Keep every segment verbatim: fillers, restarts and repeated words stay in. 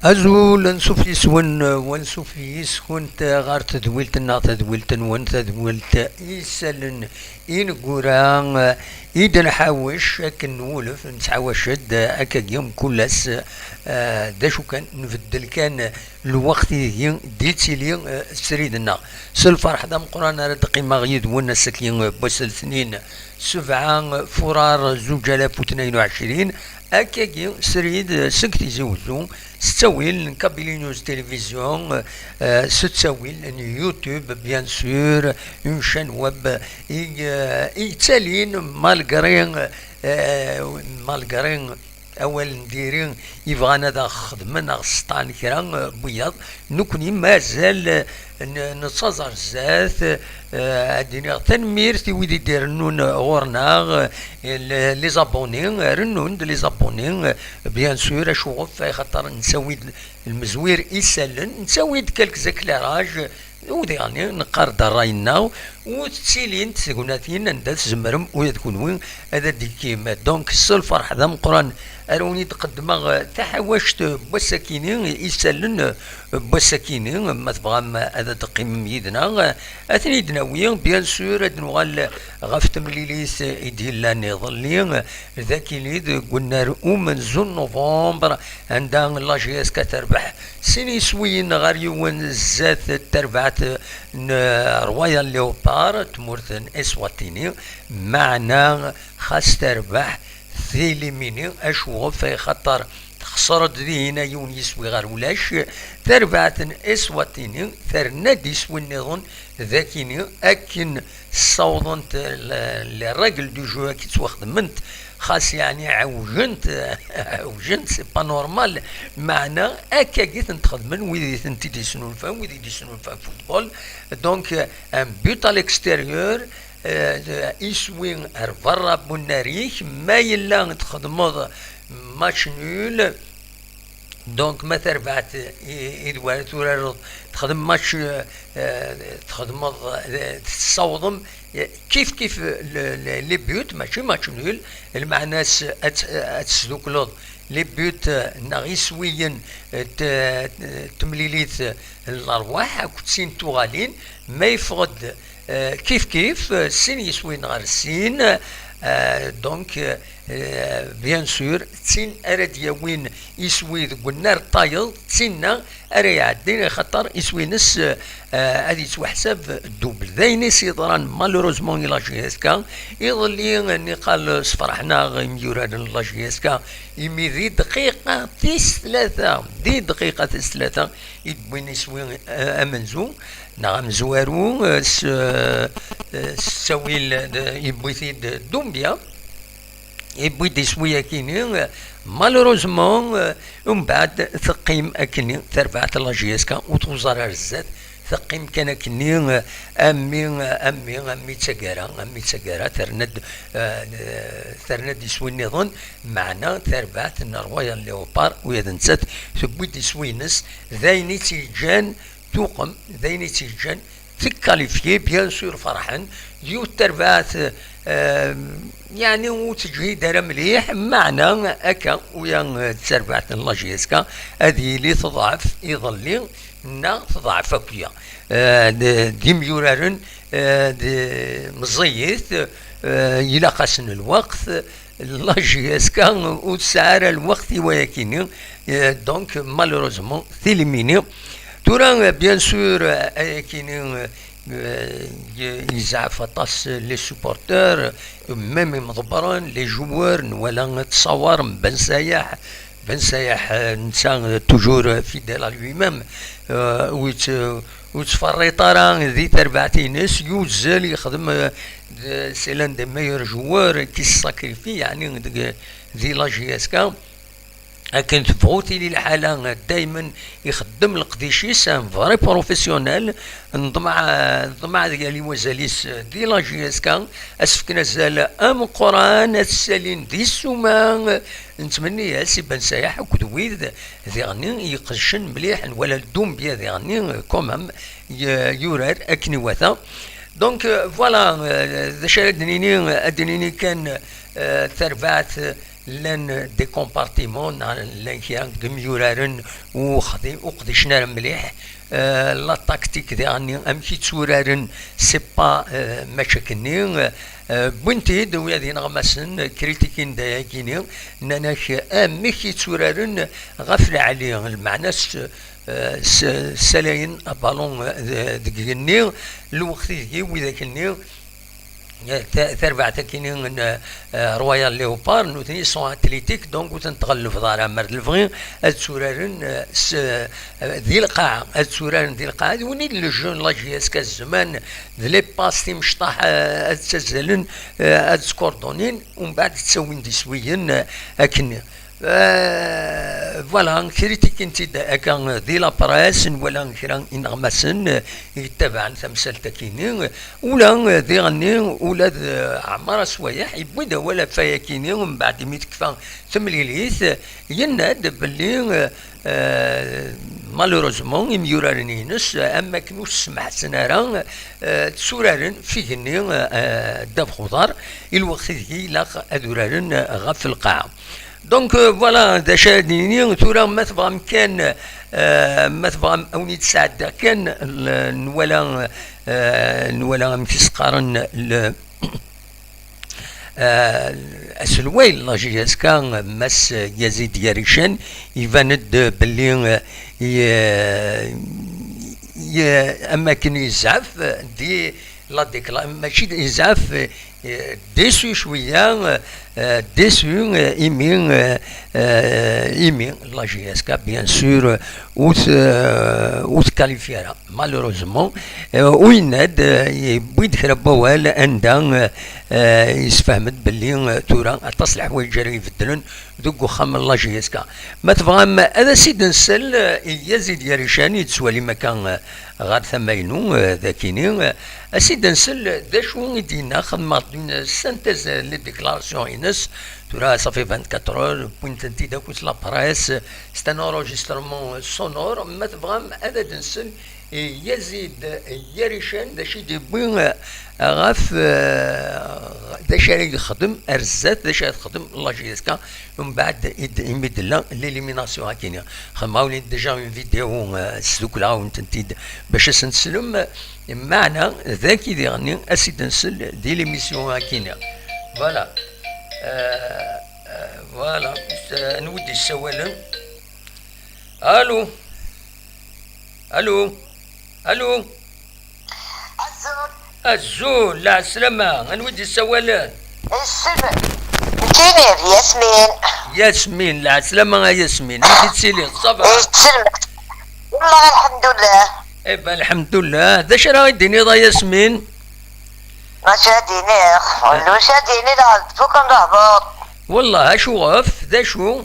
Azul, ansuf yes-wen, wansuf yes-kent ɣer tedwilt-nneɣ, tadwilt-nwen, tadwilt isallen ineggura i d-nḥawec akken nwulef, nettḥawac-d akkagi mkul ass, eh, d acu kan, nbeddel kan lweqt ideg d-ittili, eh, srid-nneɣ. S lferḥ d ameqqran ara d-qqimeɣ yid-wen ass-agi, eh, n wass n letnin, sebɛa furar zuǧ alaf u tnayen u ɛecrin, akkagi srid, eh, seg Tizi Wezzu, s ttawil n Kabylie News Télévision, eh, s ttawil n YouTube, bien sûr, une chaîne web i, eh, i yettalin malgré, eh, malgré awal n diri yebɣan ad aɣ-xedmen, aɣ-sṭan kra, eh, n wiyaḍ. Nekkni mazal, eh, n-, nettaẓ ar zdat, eh, ad d-iniɣ tanemmirt i wid i d-irennun ɣur-neɣ, eh, les, les abonnés, rennun-d les abonnés, eh, bien sûr, acuɣef, axaṭer nettawi-d lmezwir isallen, nettawi-d quelques éclairages, u diɣen neqqar-d ṛṛay-nneɣ, u ttilint tegnatin anda tzemrem ula d kunwi ad d-tekkim. Donc, s lferḥ d ameqqran ara wen-id-qeddmeɣ, eh, taḥawact n wass-akini, isallen n wass-akini. Ma tebɣam ad d-teqqimem yid-neɣ, eh, ad ten-id-nawi, bien sûr, ad nuɣal ɣef temlilit i d-yellan iḍelli, d akini deg unnar umenzu n novembre, anda la J S K terbeḥ sin yiswiyen ɣer yiwen zdat tarbaɛt n Royal Leopard, tmurt n Eswatini, meɛna xas terbeḥ, tilimini, acuɣef? Axaṭer texṣer-d dihina yiwen yiswi ɣer ulac. Tarbaɛt n Eswatini terna-d iswi nniḍen, d akini akken ssawḍent le-, les règles du jeu akken ttwaxedment, xas yeɛni ɛewjent, ɛewjent, c'est pas normal. Meɛna akkagi tent-xedmen wid i tent-id-yesnulfan, wid i d-yesnulfan football. Donc, un but à l'extérieur, euh, iswi ar berra n unnar-ik, ma yella txedmeḍ match nul, donc ma terbaɛt i, i d wara turareḍ, txedm match, euh, txedmeḍ, euh, tessawḍem, euh, kif kif le, le, les buts, mačči match nul, lmeɛna-s ad t-, ad tesdukleḍ les buts, euh, neɣ iswiyen, euh, t-, temlilit, euh, n lerwaḥ akked sin tuɣalin, ma yeffeɣ-d, euh, kif kif, euh, sin yiswiyen ɣer sin, euh, donc, euh, bien sûr, d tin ara d-yawin iswi deg unnar n tayeḍ, d tinna ara iɛeddin, axaṭer iswi-ines, euh, ad yettwaḥsab double. D ayen i s-yeḍran malheureusement i la J S K. Iḍelli, niqal, sferḥen-aɣ imyuraren n la J S K, imi di dqiqa tis tlata, di dqiqa tis tlata, i d-wwin iswi, euh, amenzu, neɣ amezwaru, euh, s, euh, s ttawil, euh, yewwi-t-id Doumbia. Yewwi-d iswi akini, euh, malheureusement, euh, umbeɛd teqqim akkenni terbaɛt n la J S K, ur tuẓar ar zdat, teqqim kan akkenni, euh, ammi, euh, ammi, ammi d taggara, ammi d taggara, terna-d, euh, terna-d iswi nniḍen, meɛna tarbaɛt n Royal Leopard, ula d nettat tewwi-d iswi-ines, d ayen i tt-yeǧǧan tuqem, d ayen i tt-yeǧǧan tekkalifyi, bien sûr, ferḥen. Yiwet terbaɛt, euh, yeɛni ur teǧhid ara mliḥ, meɛna akka, uya, euh, d tarbaɛt n la J S K, ad yili teḍɛef iḍelli, neɣ teḍɛef akya. Euh, d, d imyuraren, euh, d, meẓẓiyit, euh, ilaq-asen lweqt, la J S K ur tesɛi ara lweqt i wayakini, euh, donc malheureusement, tilimini. Tura, euh, bien sûr, euh, ayakini, euh, euh, yezɛef aṭas les supporters, même imḍebbren, les joueurs, nwala ttṣawar n Ben Sayaḥ. Ben Sayaḥ, euh, netta, euh, toujours, euh, fidèle à lui-même, euh, ur yett-, ur yettferriṭ ara di terbaɛt-ines, yuzzel, yexdem, euh, d-, c'est l'un des meilleurs joueurs qui se sacrifie, yeɛni, deg, di la J S K. Akken tebɣu tili lḥala, daymen ixeddem leqdic-is, un vrai professionnel, nḍmeɛ, nḍmeɛ deg yal wazal-is di la J S K, ad s-fken azal ameqqran, ad s-salin di ssuma. Nettmenni-as i Ben Sayaḥ akked wid diɣenni iqedcen mliḥ, nwala Doumbia diɣenni, quand même, y-, yurar akken iwata. Donc, euh, voilà, euh, d acu ara d-nini, ad d-nini kan, euh, tarbaɛt, euh, Llan des compartiments, neɣ llan kra n yimyuraren ur xdi-, ur qdicen ara mliḥ. Euh, la tactique diɣenni, amek i tturaren, c'est pas, euh, mačči akkenni. Euh, wwin-t-id, ula d ineɣmasen, critiquin-d ayagi-nni, nnan-ak amek i tturaren ɣef lɛali, lmeɛna s-, euh, s-, ssalayen abalun, euh, deg igenni, lweqt ideg widak-nni, ta-, tarbaɛt akkin n, eh, Royal Leopard, nutni sont athlétiques, donc ur ten-tɣellbeḍ ara, mer d lebɣi ad tturaren, eh, s, eh, di lqaɛa, ad tturaren di lqaɛa, d win i d le jeu n la J S K zzman, d les passes timecṭaḥ, eh, ad ttazzalen, eh, ad skurdunin, umbeɛd ttawin-d iswiyen, eh, akkenni. Euh, voilà, critiquin-t-id akka di la presse, nwala kra ineɣmasen, eh, yettabaɛen tamsalt akini, ula, eh, diɣenni, ula d, eh, Ɛmar Aswayeḥ, yewwi-d awal ɣef wayakini, mbeɛd imi tekfa temlilit, eh, yenna-d belli, eh, eh, malheureusement, imyuraren-ines, eh, am wakken ur ssemḥasen ara, eh, tturaren f igenni, eh, eh, ddabex uḍar, i lweqt ideg ilaq ad uraren, eh, ɣef lqaɛa. Donc, euh, voilà, d acu ara d-nini, tura ma tebɣam kan, euh, ma tebɣam ad wen-id-sɛeddiɣ kan, l-, nwala, euh, nwala amek i s-qqaren, le, euh, aselway n la J S K, Mass Yazid Yarican, iban-d belli, euh, ye-, ye-, am akken yezɛef, euh, di la décla-, mačči d-, yezɛef, eh, déçu cwiya, eh, déçu, eh, imi, eh, eh, imi la J S K, bien sûr, eh, ur t-, eh, ur tqualifie ara, malheureusement. Eh, u yenna-d, eh, yewwi-d kra n wawal anda, eh, eh, yessefhem-d belli, eh, tura aṭas n leḥwayeǧ ara ibeddlen deg uxxam n la J S K. Ma tebɣam ad as-id-nsel, eh, i Yazid Yarican, i d-tettwalim akka, eh, ɣer tama-inu, eh, d akini, eh, ad as-id-nsel d acu i d-yenna, xedmeɣ-d une synthèse n les déclarations-ines, tura ça fait vingt-quatre heures, wwin-tent-id akked la presse, c'est un enregistrement sonore, ma tebɣam ad d-nsel i Yazid Yarican, d acu i d-yewwi, eh, ɣef, eh, d acu ara yexdem ar zdat, d acu ara texdem la J S K, mbeɛd i d-, imi d-tella l'élimination akini. Xedmeɣ-awen-id déjà une vidéo, eh, sdukleɣ-awen-tent-id bac ad sen-teslem. Meɛna, dagi diɣenni, ad s-id-nsel di l'émission akini. Voilà. Eh, eh, voilà. Eh, anwa i d-yessawalen? Allô? Allô? Allô? Azul. Azul, lɛeslama. Anwa i d-yessawalen? Isem. Nekkini d Yasmin. Yasmin, lɛeslama a Yasmin. Amek i tettiliḍ? Ça va? Isem. Wallah, lḥemdullah. Eh ben, lḥemdullah. D acu ara yi-d-tiniḍ a Yasmin? Acu ad d-iniɣ? Ulac ad d-iniɣ, tfukem lehdur. Wallah, acuɣef? D acu?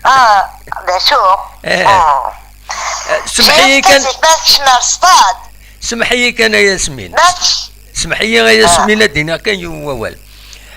Ah, d acu? Eh. Ah. Eh, semmeḥ-iyi kan. Zik ma tekcem ar ṣṣṭad. Semmeḥ-iyi kan a Yasmin. Ma tekc- Semmeḥ-iyi a Yasmin, ad d-iniɣ kan yiwen wawal.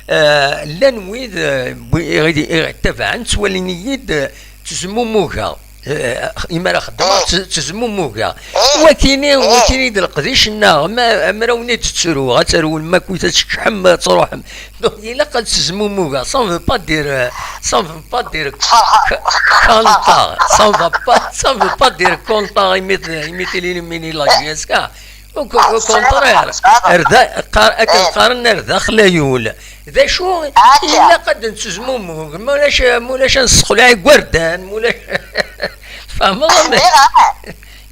Eh, llan wid, eh, wi-, i ɣ-, i ɣ-ittabaɛen, ttwalin-iyi-d, eh, ttezmumugeɣ. Eh, imi ara xeddmeɣ, tt-, ttezmumugeɣ. Wakini, wakini d leqdic-nneɣ. Ma, amrawen i d-ttruɣ, ad terwlem akkit, ad teččḥem, ad truḥem. Donc, ilaq ad ttezmumugeɣ. Ça ne veut pas dire, euh, ça ne veut pas dire que-, content. Ça ne veut pas, ça ne veut pas dire content imi t-, imi tili limini la J S K. Au co-, au contraire, ar da-, qqar-, akken qqaren ar daxel ayul. D acu? Ilaq ad nettezmumug, ma ulac, ma ulac ad nessexleɛ igerdan, ma ulac. Tfehmeḍ?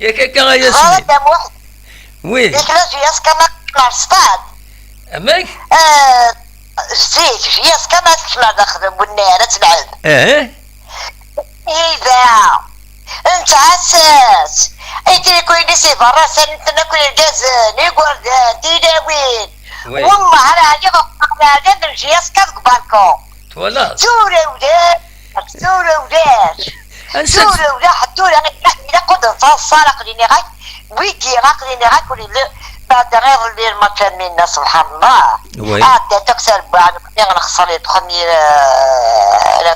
Yak akka a Yasmin. Oui. Zik la J S K ma tekcem ar ṣṣṭad. Amek? Eh, zik, J S K ma tekcem ar daxel n wennar, ad telɛeb. Eh? Ida, nettɛassa-tt. Itrikuyen-is iberrasen, nten akk irgazen, igerdan, tilawin. Oui. Wallah, ara ɛyiɣ, ara ɛyiɣ, neǧǧa-yas kan deg balcon. Twalaḍ? Tura ulac, tura ulac. Ansa tura ulac, tura ilaq ad nfaṣṣal, aql-i nniɣ-ak, wigi, aql-i nniɣ-ak, ur yelli, بعد غير اللي الماتش منا، سبحان الله. Oui. عاد تكسر بعد، نخسر les premiers, euh, la,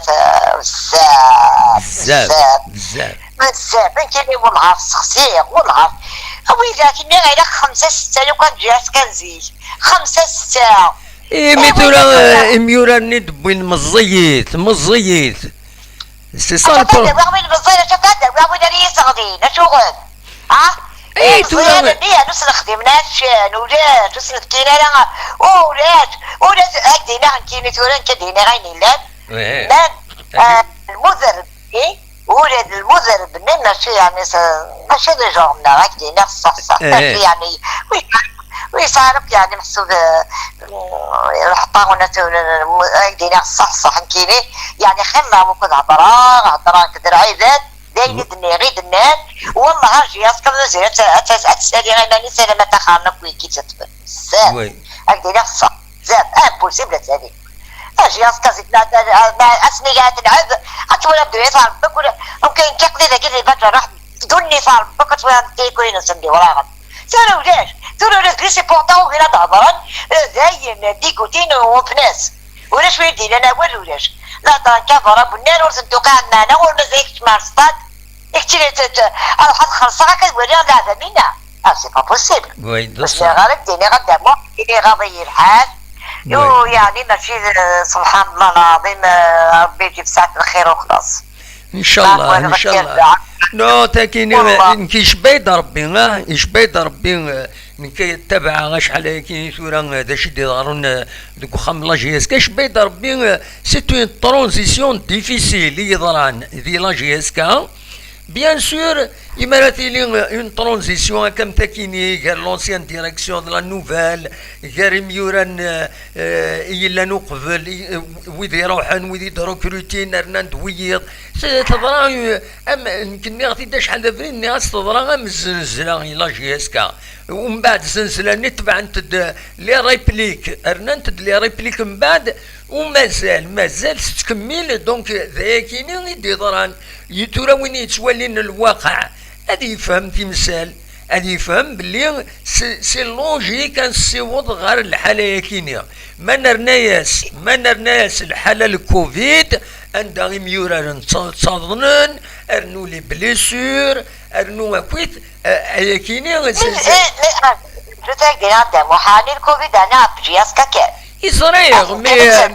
بزاف، بزاف، بزاف. بزاف. بزاف. انت اللي والله سخسيغ، والله. ويلاتي، مي غير خمسة ستة، لو كان جات كان زيد. خمسة ستة. Imi tura, eh, imyura-nni d-wwin meẓẓiyit, meẓẓiyit. C'est ça le problème. Win meẓẓiyen, acu akka d-awiɣ win ara yi-sseɣlin, acuɣel? Ha? Eh, tura meẓẓiyen-nni, yernu s lexdim n accen, ulac, ur s-nefkin ara, ulac, ulac, ad d-iniɣ nekkini tura, nekk ad d-iniɣ ayen yellan. Llan, eh, lmuderreb-nni, ula d lmuderreb-nni mačči, yeɛni, s-, mačči d genre-nneɣ, ad k-d-iniɣ ṣṣeḥ, ṣṣeḥ, mačči, yeɛni, wi, wi yesɛan akk, yeɛni, meḥsub, eh, lḥeṭṭa, ula d, ad k-d-iniɣ ṣṣeḥ, ṣṣeḥ, nekkini, yeɛni, xilla wukud hedreɣ, hedreɣ akked lɛibad, d ayen i d-nniɣ, i d-nnan, wallah, aji aẓekka d uzir, ad t-, ad t-, ad tsali iman-is, alamma taxar n akk wigi tt-iṭṭfen. Bezzaf. Ad k-d-iniɣ ṣṣeḥ. Bezzaf. Impossible ad tsali. Aji aẓekka zik, la, la, la, asmi ara telɛeb, ad twala ddunit ɣer Rebbi, ula, am kan nekk aql-i dagi di Baǧerraḥ, ddunit ɣer Rebbi, ad twala tirkuyin-nsen d iwraɣen. Tura ulac. Tura ulac, les supporters ugin ad d-hedren, eh, dayen, dégoûtés, on place. Ulac win d-yennan awal, ulac. La, donc, aḍar abennar ur ten-tuqiɛ lmeɛna, ur mazal keččem ar stad. I keččini, t-, t-, aruḥ ad xellṣeɣ, akka ad waliɣ leɛba-nni, neɣ? Ah, c'est pas possible. Oui, d ṣṣeḥ. Ur zmireɣ ara ad d-iniɣ a Dda Muḥ, iɣaḍ-iyi lḥal. Oui. U, yeɛni, mačči d, subḥan Allah lɛaḍim, eh, Rebbi yeǧib saɛat lxir u xlaṣ. Ncallah, ncallah. Non, takini, nekk icebba-yi-d Rebbi, ah, icebba-yi-d Rebbi, eh, nekk tabaɛeɣ acḥal ayakini tura, eh, d acu i d-iḍerrun, eh, deg uxxam n la J S K, icebba-yi-d Rebbi, eh, c'est une transition difficile i yeḍran di la J S K. Bien sûr, imi ara tili, euh, une transition akka am takini, gar l'ancienne direction de la nouvelle, gar imyuran, euh, euh, i yellan uqbel, i, euh, wid iruḥen, wid i d-rekrutin, rnan-d wiyiḍ. T-, teḍra, euh, am, nekk nniɣ-t-id acḥal d abrid, nniɣ-as teḍra am zzenzla i la J S K. Umbeɛd zzenzla-nni tebɛent-d, euh, les répliques, rnant-d les répliques mbeɛd, u mazal, mazal tettkemmil, donc d ayakini i d-iḍran. I tura win yettwalin lwaqiɛ, ad yefhem timsal, ad yefhem belli c'est, c'est logique ad nessiweḍ ɣer lḥala-yakini. Ma nerna-yas, ma nerna-yas lḥala n Covid, anda imyuraren tta-, ttaḍnen, rnu les blessures, rnu akkit, eh, ayakini, c'est, c'est, mais, mais, ah, je t'ai dit, Adam, وحالي الكوفيد أنا بجي أسكاكر. I ẓriɣ, mais,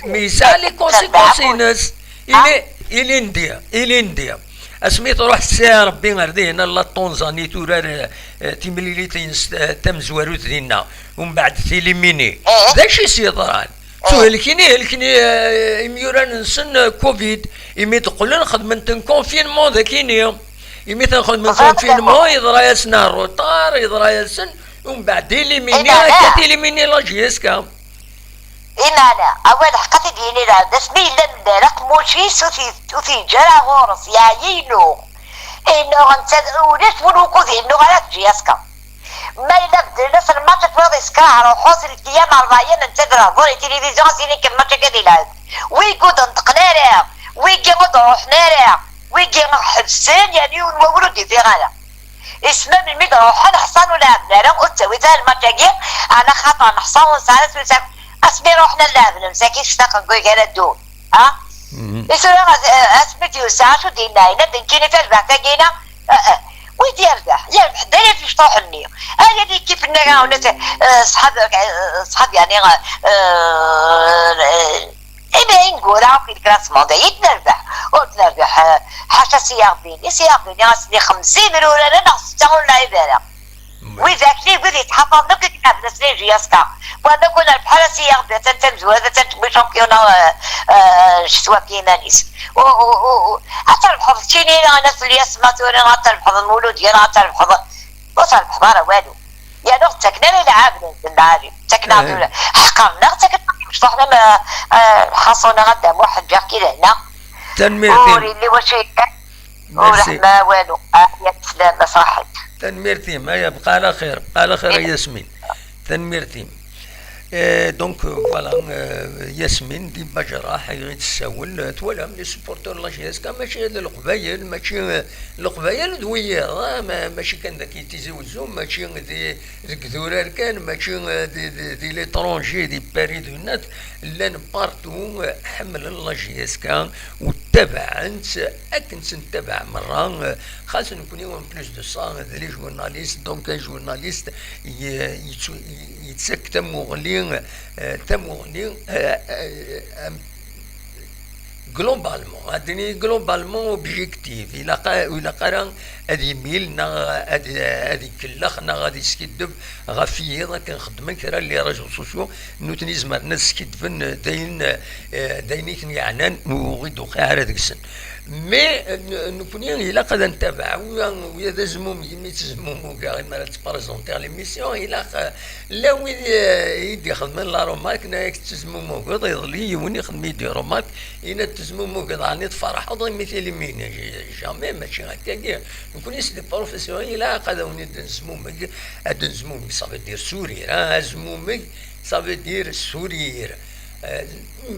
mais yesɛa les conséquences-ines. Ilindi, ilindi. Asmi truḥ tesɛa Rebbi ar dihin, la Tanzanie turar, eh, timlilit-ines, eh, tamezwarut dinna. Umbeɛd tilimini. D acu i s-yeḍran? Ttuhelkin, helken, eh, imyuran-nsen, eh, Covid. Imi d-qqlen xedmen-ten confinement d akini. Imi ten-xedmen confinement, yeḍra-yasen retard, yeḍra-yasen, umbeɛd ilimini, akka tilimini la J S K. Imana, awal ḥeqq ad t-id-yini lɛebd, asmi yella mdar aqemmuc-is ur t-, ur t-yeǧǧa ara ɣur-s, yeɛya yennuɣ. Yennuɣ netta, ulac win wukud yennuɣ ara teǧǧi aẓekka. Ma yella beddlen-as lmač, ad twayeḍ yeskraɛ ruḥu-s, lkiyam ṛebɛa yam netta d lehdur i tilivizyu, as-yini kan lmač-agi ad ilɛeb. Wigi ur d-neṭqen ara, wigi ur d-ruḥen ara, wigi ḥebsen, yani yiwen wawal ur d-yeffiɣ ara. Isma melmi d-ruḥen ḥṣan ur lɛeben ara, ur ttawit ara lmač-agi, ɛla xaṭer neḥṣa ur nesɛi ara swisa. Asmi ruḥen ad lɛeben, msakit ctaqen deg waygar ad ddun. Ha? I tura as-, asmi d-yusa, acu d-yenna? Yenna-d nekkini tarbaɛt-agi-ina, eh, eh, wi d-yerbeḥ? Yerbeḥ dayat mecṭuḥ-nni. Aya d ikif-nni, eh, ṣṣḥab, eh, ṣṣḥab, yani, eh, eh, imi ineggura akk di classement, i d-nerbeḥ. Ur d-nerbeḥ, eh, ḥaca si Ṛebbi-nni. Si Ṛebbi-nni, ass-nni xemsa imrurar neɣ setta ur nɛib ara. Widak-nni, wid yettḥafaḍen akk i iɛebden s les J S K. Wama kun ar bḥal as i aɣ-d atan tamezwarut, atan tewwi championnat, eh, eh, ccetwa-agi iman-is. U, u, u, u, ad trebḥeḍ keččini, neɣ Nna Lyasemin tura, neɣ ad trebḥeḍ Lmulud, neɣ ad trebḥeḍ, ur trebḥeḍ ara walu. Yerna ur ttaken ara i lɛab n lɛali. Ttaken-aɣ-d ula, ḥeqren-aɣ, ttaken-aɣ imecṭuḥen am, eh, eh, lḥaṣun-a, a Dda Muḥ, ǧǧiɣ-k i lehna. Tanemmirt-im. Ur illi wacu yellan. Merci. Ur ḥma walu. Ah, ya slam, ṣaḥit. Tanemmirt-im, aya, bqa ɛla xir, bqa ɛla xir a Yasmin. Tanemmirt-im. Eh, donc, euh, voilà, euh, Yasmin di Bajraḥ i ɣ-d-tessawel, euh, twalam, les supporters n la J S K, mačči d Leqbayel, mačči, euh, Leqbayel d wiyaḍ, ah, ma-, mačči kan dagi Tizi Wezzu, mačči di, deg idurar kan, mačči, euh, di, di, di l'étranger, di Paris d winat, llan partout, euh, ḥemmlen la J S K, u Tabaɛent akken tt-nettabaɛ merra, xas nekkni en plus de ça d les journalistes, donc un journaliste y- yettu- yettak tamuɣli, eh, tamuɣli, eh, eh, am- globalement, ad nini globalement objectif, ilaq a- ur ilaq ara ad imil neɣ ad ad ikellex neɣ ad iskiddeb ɣef yiḍ akken xeddmen kra n les réseaux sociaux, nutni zemren ad skidben d ayen, eh, d ayen i ten-yeɛnan, ur d-uqiɛ ara deg-sen. Mais, eh, n- nekkni ilaq ad ntabaɛ, ula ula d azmumeg, imi ttezmumugeɣ, imi ara ttprezentiɣ l'émission, ilaq, eh, la wid, eh, i d-ixedmen la remarque, nna-yak tettezmumugeḍ, iḍelli yiwen ixdem-iyi-d remarque, yenna-d tettezmumugeḍ, ɛni tferḥeḍ imi tilimini? Jamais, mačči akkagi. Nekkni c'est des professionnels, ilaq ad awen-id-nezmumeg, ad nezmumeg, ça veut dire sourire, hein, azmumeg, ça veut dire sourire. Euh,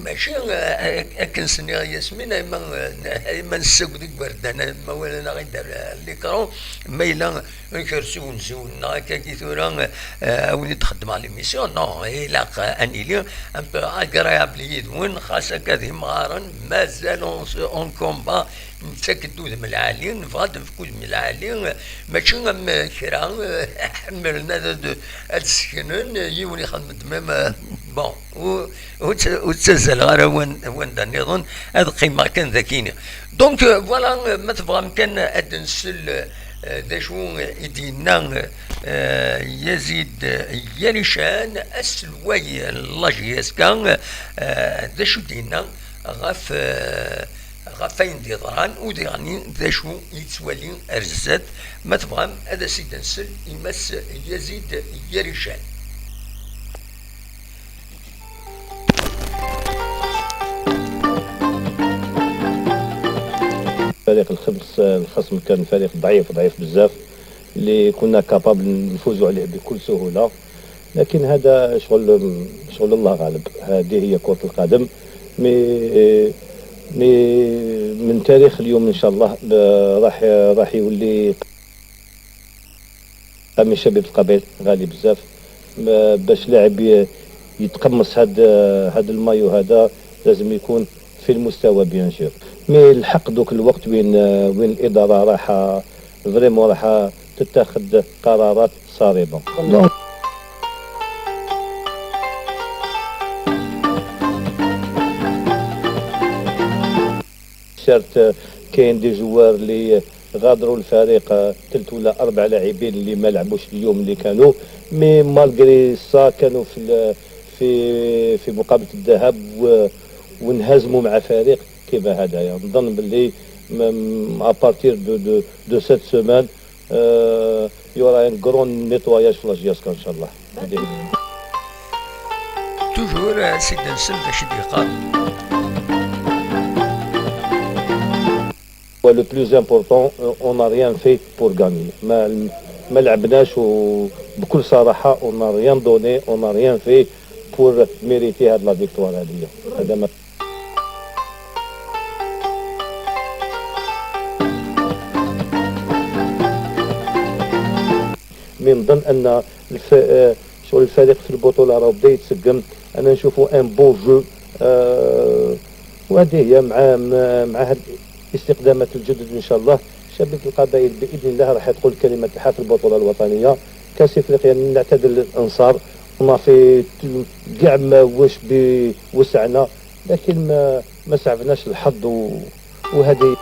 mačči, euh, akken s-nniɣ i Yasmin, ayma, euh, ayma nessaged igerdan, ma walan-aɣ-id ar l'écran, ma yella akersi unziwen neɣ akkagi tura, euh, a wen-id-xeddmeɣ l'émission, non, ilaq, euh, ad nili un peu agréable yid-wen, xas akka d imɣaren, mazal on, on combat, nettak-d udem lɛali, nebɣa ad nefk udem lɛali, mačči am kra, ḥemmlen ad, ad, ad seknen, yiwen ixdem-d même, bon, ur, ur tt- ur ttazzaleɣ ara wan- wanda nniḍen, ad qqimeɣ kan d akini. Donc, euh, voilà, euh, ma tebɣam kan ad nsel, euh, d acu i d-yenna, euh, Yazid Yarican, aselway n la J S K, euh, d acu d-yenna ɣef, euh, ɣef wayen d-yeḍran, u diɣen d acu yettwali ar zdat, ma tebɣam ad as-id-nsel i Mass Yazid Yarican. فريق الخمس، الخصم كان فريق ضعيف، ضعيف بزاف، اللي كنا كابابل نفوزوا عليه بكل سهولة. لكن هذا شغل، شغل الله غالب. هذه هي كرة القدم. مي، مي من تاريخ اليوم إن شاء الله ب- راح، راح يولي من شبيبة القبائل غالي بزاف. ما- باش لاعب ي- يتقمص هاد، هاد المايو هذا، لازم يكون في المستوى بيان سور. مي الحق دوك الوقت وين، وين الإدارة راح فريمون راح تتخذ قرارات صارمة. سيرت كاين دي جوار اللي غادروا الفريق، ثلاث ولا اربع لاعبين اللي ما لعبوش اليوم اللي كانوا، مي مالغري سا كانوا في ال- في في مقابله الذهاب و- وانهزموا مع فريق كيما هذايا. نظن باللي ابارتير دو دو دو سيت سومان، آه، يورا ان غرون نيتواياج في لاجياسكا ان شاء الله. Toujours, euh, c'est d'un seul de chez Dira. Le plus important, euh, on n'a rien fait pour gagner. ما ما لعبناش، وبكل صراحة on n'a rien donné, on n'a rien fait pour mériter هاد la victoire هادي. هذا ما مي نظن ان الف... آه، شغل الفريق في البطوله راه بدا يتسقم. انا نشوفو ان بو جو، آه، وهذه هي مع مع مع هاد الاستقدامات الجدد ان شاء الله شبيبه القبائل باذن الله راح تقول كلمه الحق في البطوله الوطنيه. كاس افريقيا، نعتذر للانصار، وما في كاع ما واش بوسعنا، لكن ما ما سعفناش الحظ و- وهذه.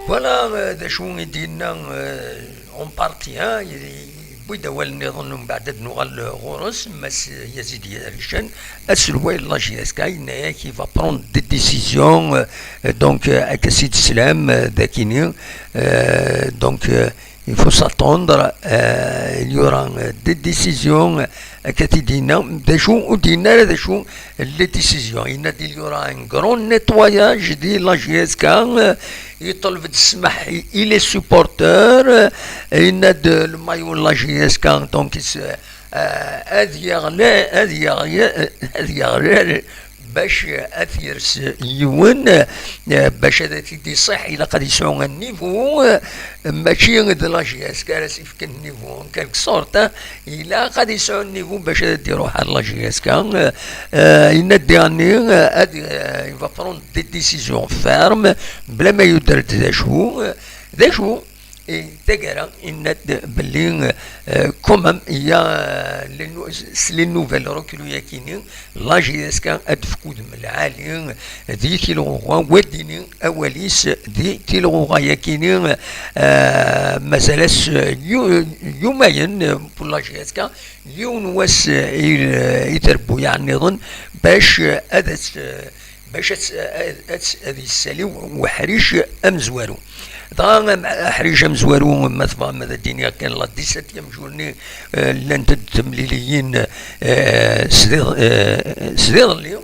Voilà, euh, d acu i d-yenna, euh, en partie, hein, yewwi-d awal nniḍen, mbeɛd ad nuɣal ɣur-s, Mass Yazid Yarican, aselway n la J S K, yenna-yak, il va prendre des décisions, euh, donc, euh, akka s-id-teslam, euh, d akini, euh, donc, euh, il faut s'attendre, euh, il y aura, euh, des décisions, euh, akka t-id-yenna, d acu ur d-yenna ara d acu les décisions. Yenna-d, il y aura un grand nettoyage di la J S K, euh, yeṭleb-d ssmaḥ i, i les supporters, euh, yenna-d, euh, le maillot n la J S K, donc, il se- euh, ad yeɣli, ad yeɣli, ad yeɣli bac ad t-yers yiwen, eh, bac ad t-id-iṣiḥ, ilaq ad yesɛu un niveau, eh, mačči d la J S K ara s-yefken niveau, en quelque sorte, eh, ilaq ad yesɛu un niveau bac ad d-iruḥ ar la J S K. Eh, eh, yenna-d diɣenni, eh, ad, eh, il va prendre des décisions fermes, bla ma yuder-d d acu, eh, d acu, eh, taggara, yenna-d belli, eh, quand même, il y a, eh, les nou-, s les nouvelles recrues-yakini, la J S K ad d-tefk udem lɛali di tilɣuɣa, wa d-ini awal-is di tilɣuɣa-yakini, eh, mazal-as, eh, yu-, yumayen, eh, pour la J S K, yiwen wass, eh, i, i trebbuyaɛ nniḍen bac, eh, ad as-, eh, bac ad, ad, ad, ad yessali weḥric amezwaru. Dɣa am-, aḥric amezwaru, ma tebɣam ad d-iniɣ kan, la dix-septième journée, eh, llant-d temliliyin, eh, sdiḍ-, eh, sdiḍelli,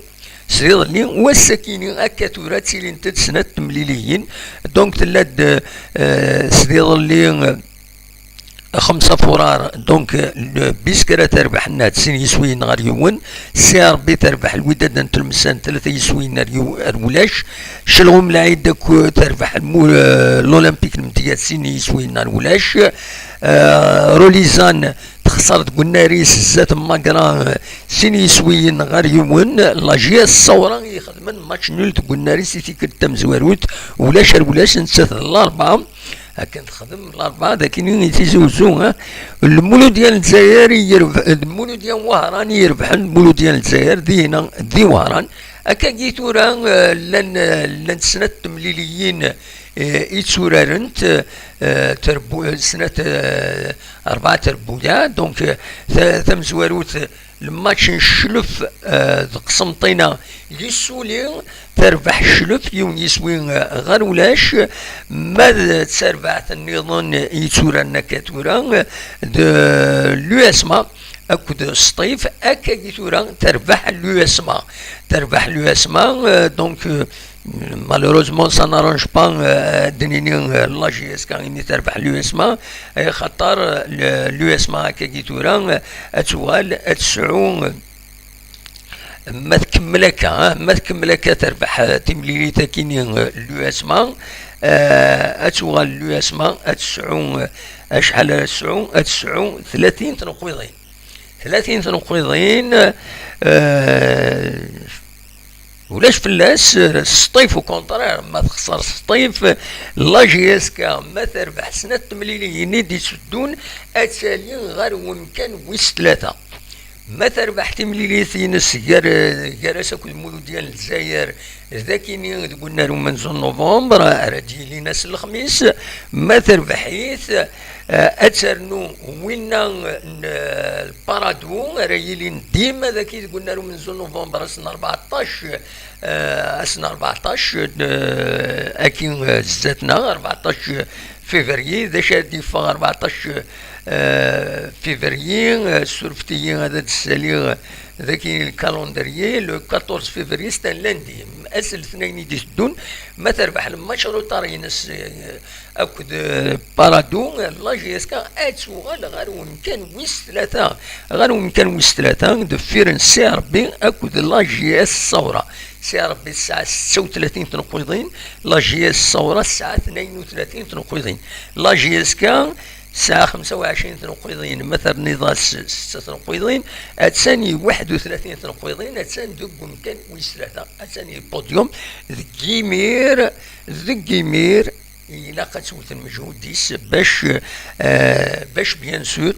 sdiḍelli, wass-akini akka tura ttilint-d snat temliliyin, donc tella-d, eh, sdiḍelli, eh, xemsa furar, donc, eh, le Biskra terbeḥ nna sin yiswiyen ɣer yiwen, C R B terbeḥ Lwidad n Tlemsan tlata yiswiyen ar yiw-, ar wulac, Celɣum Lɛid akk terbeḥ lmu-, eh, l'Olympique n Mdiyat sin yiswiyen ar wulac, eh, Rolizan texṣer deg unnar-is zdat Magra, eh, sin yiswiyen ɣer yiwen, la J S Sawra i ixedmen match nul deg unnar-is i tikkelt tamezwarut, ulac ar wulac, nettat d Larebɛa, akken texdem Larebɛa d akken i Tizi Uzzu, ha? Lmuludya n Lezzayer i yerb-, Lmuludya n Wehran i irebḥen Lmuludya n Lezzayer, dihina di Wehran. Akkagi tura, eh, llan, eh, llant snat temliliyin, eh, i tturarent, eh, terbu-, snat, eh, rebɛa terbuyaɛ, donc, eh, ta-, tamezwarut, lmatch n Cclef, eh, d Qsenṭina yessuli, terbeḥ Cclef yiwen yiswi, eh, ɣer ulac, ma d tarbaɛt nniḍen yetturaren akka tura, eh, d l'U S M A akked Sṭif, akkagi tura terbeḥ l'U S M A. Terbeḥ l'U S M A, eh, donc, eh, malheureusement, ça n'arrange pas, euh, ad d-nini, euh, la J S K ini terbeḥ l'U S M A, eh, xaṭer, euh, le-, l'U S M A akkagi tura, euh, ad tuɣal, ad tesɛu, euh, ma tkemmel akka, ah, ma tkemmel akka terbeḥ, euh, timlilit akini, euh, l'U S M A, euh, ad tuɣal l'U S M A, ad tesɛu, euh, acḥal ara tesɛu? Ad tesɛu tlatin tneqqiḍin. Tlatin tneqqiḍin, euh, ulac fell-as, Sṭif, au contraire, ma texṣer Sṭif, la J S K, ma terbeḥ snat temliliyin i d-itteddun, ad tali ɣer wemkan wis tlata. Ma terbeḥ timlilit-ines gar, gar-as akked Muludya n Lezzayer, d akini deg unnar umenzu n novembre, ara d-yilin ass n lexmis, ma terbeḥ-it, eh, ad ternu winna n, eh, Parado, ara yilin dima daki deg unnar umenzu n novembre, ass n rbeɛṭac, eh, ass n rbeɛṭac, eh, aki, eh, zdat-neɣ, rbeɛṭac février, d acu ara d-yeffeɣ rbeɛṭac, eh, février, eh, surfet-iyi ad d-ssaliɣ daki le calendrier, le quatorze février, c'est un lundi, ass n letnayen i d-iteddun, ma terbeḥ le match retard-ines, eh, akked, eh, Parado, la J S K ad tuɣal ɣer wemkan wis tlata, ɣer wemkan wis tlata, deffir n C R B akked la J S Sawra. C R B tesɛa setta u tlatin tneqqiḍin, la J S Sawra tesɛa tnayen u tlatin tneqqiḍin. La J S K tesɛa xemsa u ɛecrin tneqqiḍin, ma terniḍ-as setta tneqqiḍin, attan i waḥed u tlatin tneqqiḍin, attan deg wemkan wis tlata, attan i podium, deg imir, deg imir, ilaq ad tewten lmeǧhud-is bac, eh, bac, bien sûr,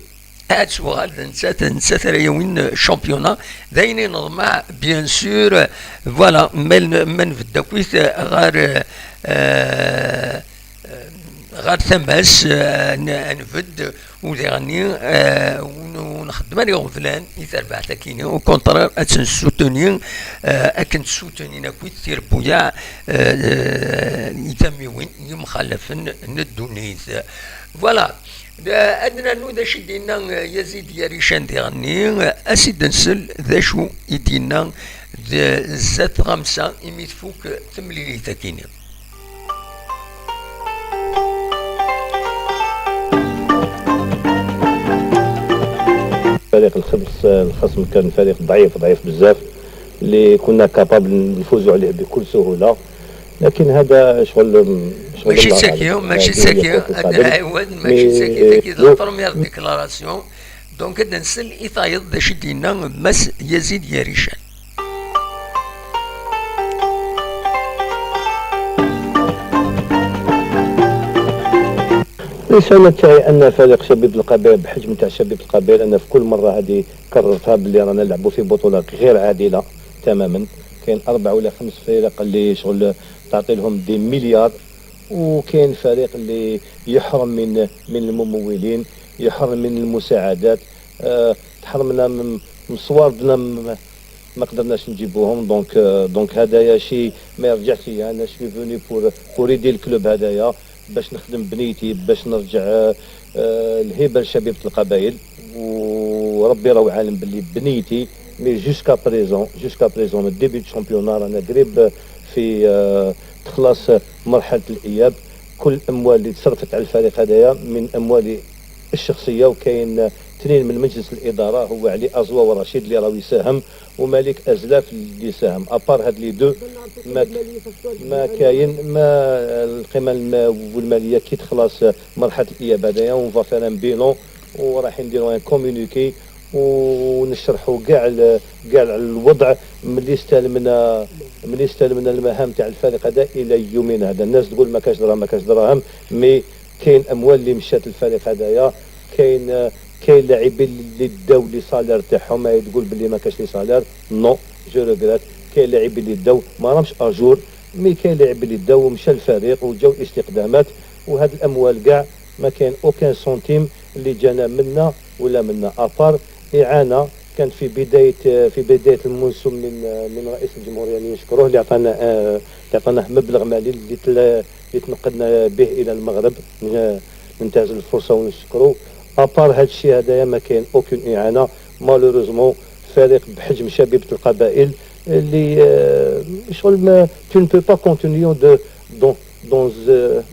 ad tuɣal d nettat, d nettat ara yawin championnat. D ayen i neḍmeɛ, bien sûr, voilà, ma n-, ma nbedd akkit ɣer, eh, ɣer tama-s, eh, n-, ad nbedd, u diɣenni, eh, ur n-, ur nxeddem ara iɣeblan i terbaɛt akini. Au contraire, ad tt-nessutuni, eh, akken ssutunin akkit tirebbuyaɛ, eh, i tamiwin yemxalafen n ddunit. Voilà. D-, ad nernu d acu i d-yenna, eh, Yazid Yarican diɣenni, eh, as-id-nsel d acu i d-yenna d-, zdat tɣamsa imi tfuk temlilit akini. فريق الخمس الخصم كان فريق ضعيف، ضعيف بزاف. اللي كنا كابابل نفوزوا عليه بكل سهولة. لكن هذا شغل، شغل ماشي الله غالب. ساكي، ماشي هذه هي ساكي، كرة هذا القدم. العواد ماشي مي، ساكي، تاكي دو بروميير ديكلاراسيون. دونك هذا نسل إيطايض ذا شدينا مس يزيد ياريشان. الرسالة تاعي أن فريق شبيبة القبائل، بحجم تاع شبيبة القبائل، أنا في كل مرة هذه كررتها باللي رانا نلعبوا في بطولة غير عادلة تماما. كاين أربع ولا خمس فرق اللي شغل تعطي لهم دي مليار، وكاين فريق اللي يحرم من، من الممولين، يحرم من المساعدات. آه، تحرمنا من، من صواردنا، م-، ما قدرناش نجيبوهم. دونك، آه، دونك هذايا شيء ما يرجعش ليا. أنا شوي فوني بور، بور ايدي الكلوب هذايا باش نخدم بنيتي، باش نرجع، آه، آه، الهيبة لشبيبة القبائل. وربي راهو عالم باللي بنيتي، مي جوسكا بريزون، جوسكا بريزون من ديبي دو شامبيونا رانا قريب في، آه، تخلص مرحلة الإياب. كل الأموال اللي تصرفت على الفريق هذايا من أموالي الشخصية، وكاين اثنين من مجلس الإدارة، هو علي أزوا ورشيد اللي راهو يساهم، ومالك أزلاف اللي يساهم. أبار هاد لي دو، ما ك-، ما كاين، ما القيمة الم-، والمالية كي تخلص مرحلة الإياب هذايا، اون فا فير ان بيلون، وراح نديرو ان كومونيكي، ونشرحوا كاع ال-، كاع الوضع ملي استلمنا، ملي استلمنا المهام تاع الفريق هذا إلى يومنا هذا. الناس تقول ما كاش دراهم، ما كاش دراهم، مي كاين أموال اللي مشات للفريق هذايا. كاين، كاين لاعبين اللي داو لي صالير تاعهم، ما تقول باللي ما كاش لي صالير، نو، جو ريغريت. كاين لاعبين اللي داو ما راهمش اجور، مي كاين لاعبين اللي داو ومشى الفريق وجاو استقدامات، وهاد الأموال كاع ما كاين اوكان سنتيم اللي جانا منا ولا منا، ابار إعانة كانت في بداية، في بداية الموسم من، من رئيس الجمهورية اللي نشكروه، اللي عطانا، آه، اللي عطانا مبلغ مالي اللي تلا-، اللي تنقلنا به إلى المغرب. ن-، ننتهز الفرصة ونشكره. أبار هاد الشيء هذايا ما كاين أوكين إعانة. مالوروزمون فريق بحجم شبيبة القبائل اللي، آه، شغل ما، tu ne peux pas continuer de، dans dans،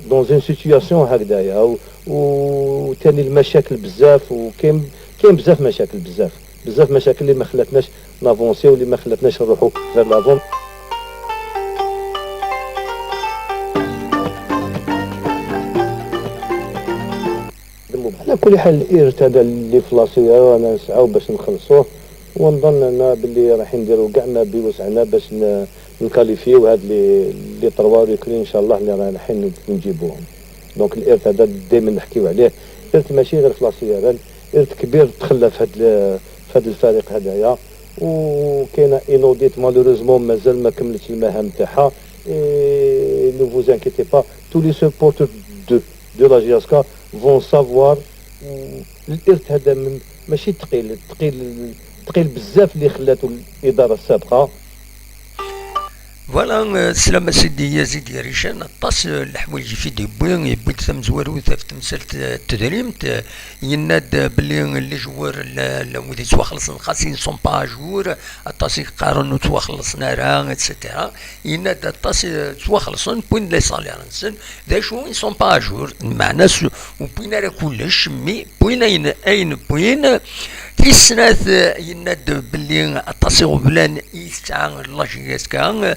dans une situation هكذايا، و-، وتاني المشاكل بزاف، وكاين، كاين بزاف مشاكل، بزاف، بزاف مشاكل اللي ما خلاتناش نافونسي، واللي ما خلاتناش نروحوا فير لافون. على كل حال، الإيرت هذا اللي في لاسيا رانا نسعاو باش نخلصوه، ونظن أنا باللي راح نديرو كاع ما بوسعنا باش ن-، نكاليفيو هاد لي، لي تروا ريكري إن شاء الله اللي رايحين نجيبوهم. دونك الإيرت هذا دايما نحكيو عليه، إيرت ماشي غير في لاسيا، إيرت كبير تخلى في هاد ال-، في هاد الفريق هذايا. وكاينه إينوديت مالوريزمون مازال ما كملتش المهام تاعها. Et ne vous inquiétez pas, tous les supporters de, de la J S K vont savoir. الإرث هذا من، ماشي ثقيل، ثقيل، ثقيل بزاف اللي خلاته الإدارة السابقة. Voilà, euh, سلام سيدي يزيد يا ريشان، aṭas, euh, n leḥwayeǧ i d-yewwi, yewwi-d tamezwarut ɣef temsalt, euh, n tedrimt, euh, yenna-d, euh, belli les joueurs, la, la, wid yettwaxellṣen, xas ils ne sont pas à jour, aṭas i yeqqaren ur ttwaxellṣen ara, et cetera. Yenna-d aṭas, euh, ttwaxellṣen, wwin-d les salaires-nsen, d acu, ils sont pas à jour, lmeɛna s-, ur wwin ara kullec, mi wwin ayen, ayen wwin. Tis snat, eh, yenna-d belli aṭas iɣeblan i tesɛa la J S K, eh,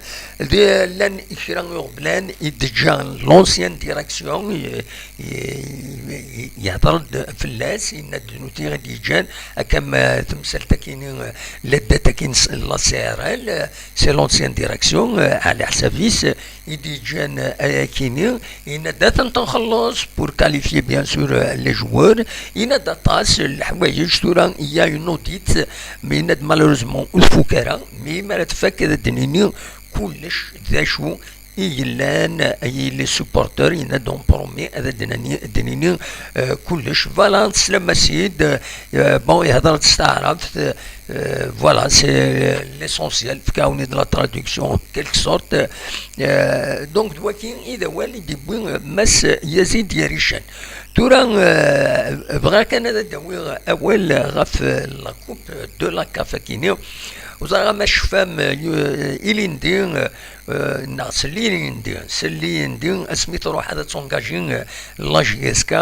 d, llan kra iɣeblan i d-teǧǧa l'ancienne direction, eh, eh, yehder-d fell-as, yenna-d nutni i d-yeǧǧan, akka ma temsalt-akini, eh, la date-akini s la C R L, eh, c'est l'ancienne direction, eh, ɛla ḥsab-is, eh, i d-yeǧǧan, eh, ayakini, yenna-d ad tent-nxelleṣ pour qualifier bien sûr, eh, les joueurs, yenna-d aṭas n leḥwayeǧ, tura il y a une audit, mais yenna-d malheureusement ur tfuk ara, mais mi ara tfak ad d-nini kullec d acu i yellan, eh, i les supporters, yenna-d on promet ad d-nini, d-nini, eh, kullec. Voilà, teslam a sid, eh, bon, ihder-d s taɛrabt, eh, Euh, voilà, c'est l'essentiel. Fkaw-d la traduction, en quelque sorte. Euh, donc, d wagi i d awal i d-yewwi, euh, Mass Yazid Yarican. Tura, euh, bɣiɣ kan ad d-awiɣ awal ɣef, euh, la coupe de la CAF akini. Ur ẓriɣ ma tecfam, euh, ilindi, euh, neɣ s l'ilindi, s l'ilindi, asmi truḥ ad tengagé, euh, la J S K,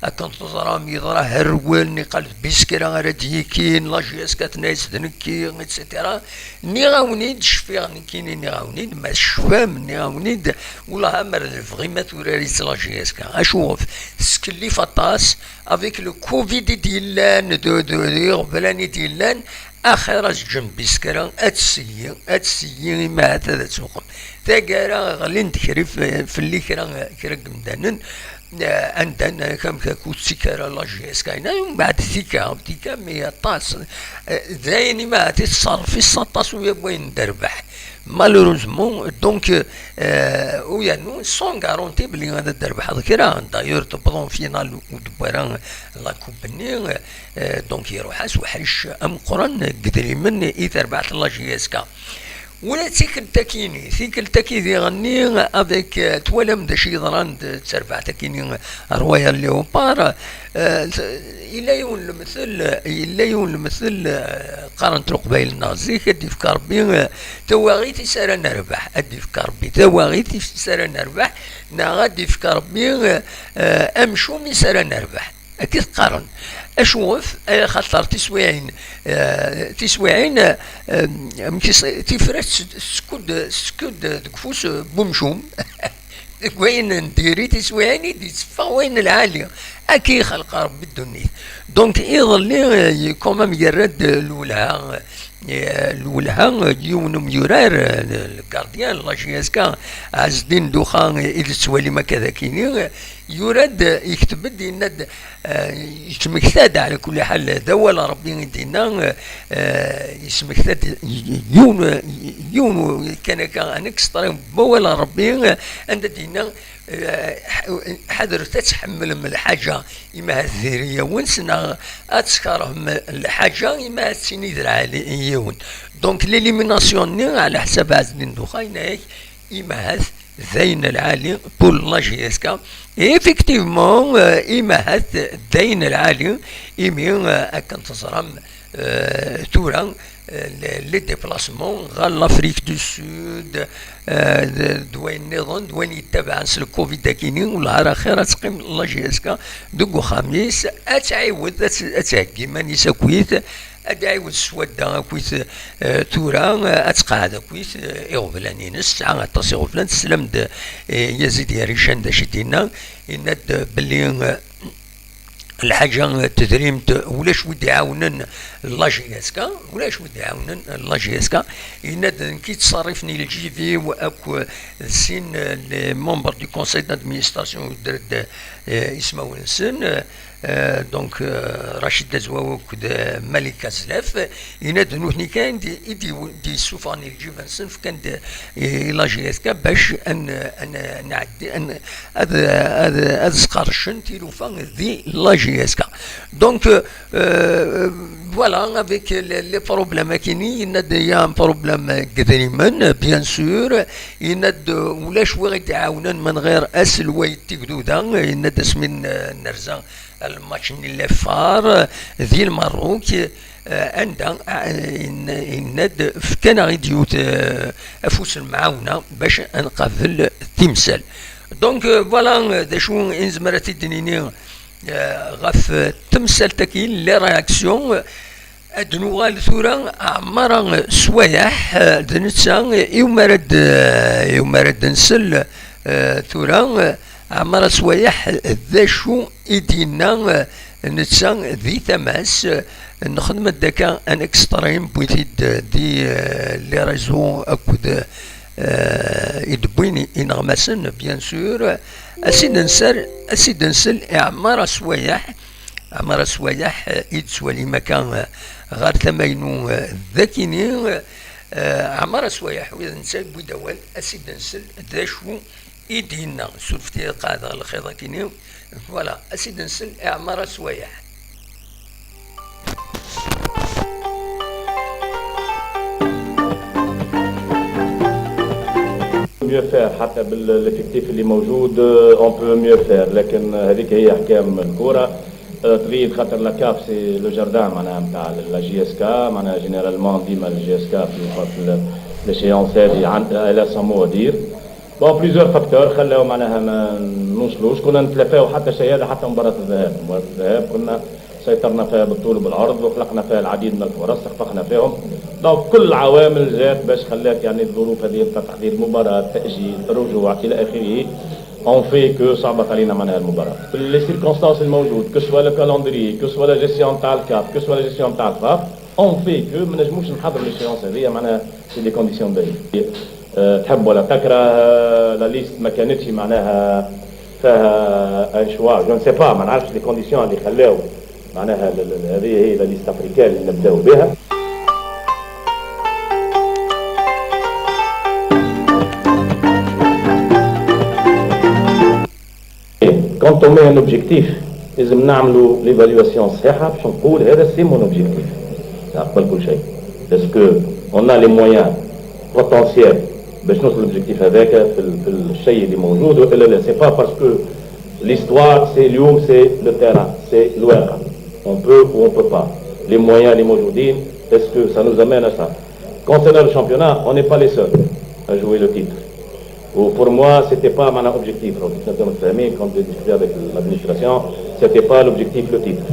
akken teẓram yeḍra herwel, niqal d bis kra ara d-yikin, la J S K tenna-yas d nekki, et cetera. Nniɣ-awen-id, cfiɣ nekkini, nniɣ-awen-id, ma tecfam, nniɣ-awen-id, wellah amer d lebɣi ma turar-itt la J S K. Acuɣef? Teskellif aṭas, avec le covid i d-yellan, d, d, d iɣeblan i d-yellan, axir ad ǧǧen bis kra, ad tseyyi, ad tseyyi, imi ahat ad tuqem. Taggara ɣlin-d kra f-, fell-i kra, kra n yemdanen, eh, anda n-, kam kaku tsikara la J S K, mbeɛd tika, tika, mi aṭas, eh, d ayen imi ahat i teṣṣerref i s aṭas uya n wayen d rrbeḥ. Malheureusement, donc, euh, u yernu sans garantie belli ad d-rebḥeḍ kra. D'ailleurs, tewweḍ en finale ur d-wwi ara la coupe-nni, euh, donc iruḥ-as uḥric ameqqran n yedrimen i terbaɛt n la J S K. Ula d tikkelt-akini, tikkelt-aki diɣenni avec, euh, twalam d acu yeḍran d terbaɛt-akini Royal Leopard, euh, yella yiwen lemtel, yella yiwen lemtel, euh, qqaren-t Leqbayel-nneɣ zik, ad d-ifk Rebbi, euh, tawaɣit i s ara nerbeḥ, ad d-ifk Rebbi tawaɣit i s ara nerbeḥ, neɣ ad d-ifk Rebbi, eh, eh, amcum i s ara nerbeḥ. Akka i t-qqaren. Acuɣef? Eh, xaṭer tiswiɛin, eh, tiswiɛin, eh, amek i s-, tifrat s-, skud, skud deg ufus, eh, n umcum. Deg wayen n diri tiswiɛin i d-yetteffeɣ wayen n lɛali. Akka i ixleq Rebbi ddunit. Donc, iḍelli, eh, quand même, yerra-d lwelha, eh, lwelha, eh, yiwen umyurar, eh, le gardien, la J S K, Ɛezdin Duxa, eh, i d-tettwalim akka d akini, eh, yura-d, eh, yekteb-d, yenna-d, eh, yettmekta-d, ɛla kulli ḥal, d awal Rebbi i d-yenna, eh, yettmekta-d y-, y-, yiwen, yiwen kan akka, un extrait n wawal Rebbi, eh, anda d-yenna, eh, ḥ-, ḥadret ad tḥemmlem lḥaǧa, imi ahat diri-yawen, neɣ ad tkerhem lḥaǧa, imi ahat d tin i d lɛali i yiwen. Donc, l'élimination-nni, ɛla ḥsab Ɛezdin Duxa, yenna-yak, imi ahat d ayen lɛali pour la J S K. Et effectivement, euh, imi ahat d ayen lɛali, imi, euh, akken teẓram, euh, tura, euh, les, les déplacements ɣer l'Afrique du Sud, euh, d, d wayen nniḍen, d wayen yettabaɛen s le covid akini, wellah ar axir ad teqqim la J S K deg uxxam-is, ad tɛiwed, ad tt-, ad theggi iman-is akkit, ad d-ɛiwed s wadda akkit, eh, tura, eh, ad tqeɛɛed akkit, eh, iɣeblan-ines, tesɛa aṭas iɣeblan, teslam-d, eh, Yazid Yarican d acu i d-yenna, yenna-d belli, eh, lḥaǧa, eh, tedrimt, ulac wi d-iɛawnen la J S K, ulac wi d-iɛawnen la J S K, yenna-d nekk i ttṣerrifen i lǧib-iw akk, eh, sin, eh, les membres du conseil d'administration, ur d-, eh, ismawen-nsen, eh, Euh, donc, euh, Rachid Dazwaw akked, euh, Malik Azlaf, yenna-d nutni kan di, i d-, d-yessufɣen i lǧiba-nsen, fkan-d i, i la J S K bac ad n-, ad n-, ad nɛeddi, ad n-, ad, ad, ad sqercen tilufa di la J S K. Donc, euh, euh, voilà, avec les, les problèmes akini, yenna-d il y a un problème deg idrimen, bien sûr, yenna-d ulac wi ɣ-d-iɛawnen ma nɣir aselway n tigduda, yenna-d asmi n-, nerza lmatch-nni n l'effar di Lmerruk, eh, anda, eh, in-, yenna-d fkan-aɣ-id yiwet, eh, afus n lemɛawna bac ad nqabel timsal. Donc, eh, voilà, eh, d acu i nezmer ad t-id-nini, eh, ɣef, eh, temsalt-agi, les réactions. Ad nuɣal tura, Ɛmara Swayeḥ, eh, d netta iwumi ara d-, eh, iwumi ara d-nsel, eh, tura, eh, Ɛmara Swayeḥ, d acu i d-yenna, eh, netta di tama-s, eh, nexdem-d akka un extrait, wwin-t-id di, eh, les réseaux akked, eh, i d-wwin ineɣmasen, bien sûr. Ad s-id-nsel, ad s-id-nsel i Ɛmara Swayeḥ, Ɛmara Swayeḥ, eh, i d-tettwalim akka, eh, ɣer tama-inu, eh, d akini, eh, Ɛmara Swayeḥ, wid netta yewwi-d awal, ad s-id-nsel d acu i d-yenna. Surfet-iyi qeɛdeɣ lxiḍ akini. Voilà, ad s-id-nsel i Ɛmara Swayeḥ. Mieux faire, حتى بال-، l'effectif اللي موجود، euh, on peut mieux faire، لكن هذيك هي أحكام الكرة. تغيب خاطر la CAF c'est le jardin معناها نتاع la JSK، معناها généralement ديما la JSK في في l'échéance هذه عندها لها son mot à dire. Bon, plusieurs facteurs خلاو معناها ما نوصلوش، كنا نتلافاو حتى شيء هذا، حتى مباراة الذهاب. مباراة الذهاب كنا سيطرنا فيها بالطول وبالعرض، وخلقنا فيها العديد من الفرص، اخفقنا فيهم. Donc كل العوامل جات باش خلات يعني الظروف هذه نتاع تحضير المباراة، التأجيل، الرجوع إلى آخره، ont fait que صعبت علينا معناها المباراة. في les circonstances الموجود، que ce soit le calendrier, que ce soit la gestion نتاع la CAF, que ce soit la gestion نتاع la FAF, ont fait que ما نجموش نحضروا l'échéance هذه معناها في des conditions باهية. آه، تحب ولا تكره، la liste ما كانتش معناها فيها un choix، je ne sais pas، ما نعرفش les conditions اللي خلاو معناها ال- ال- هذه هي la liste africaine اللي نبداو بها. Quand on met un objectif، لازم نعملوا l'évaluation الصحيحة باش نقول هذا c'est mon objectif. قبل كل شيء، est-ce que on a les moyens potentiels باش نوصل l'objectif هذاك في ال- في الشيء اللي موجود ولا لا؟ C'est pas parce que l'histoire c'est اليوم، c'est le terrain، c'est الواقع. On peut ou on peut pas. Les moyens اللي موجودين، est-ce que ça nous amène à ça? Concernant le championnat, on n'est pas les seuls à jouer le titre. Pour moi, c'était pas mon objectif. Donc, nous sommes fermés, quand j'ai discuté avec l'administration, c'était pas l'objectif le titre.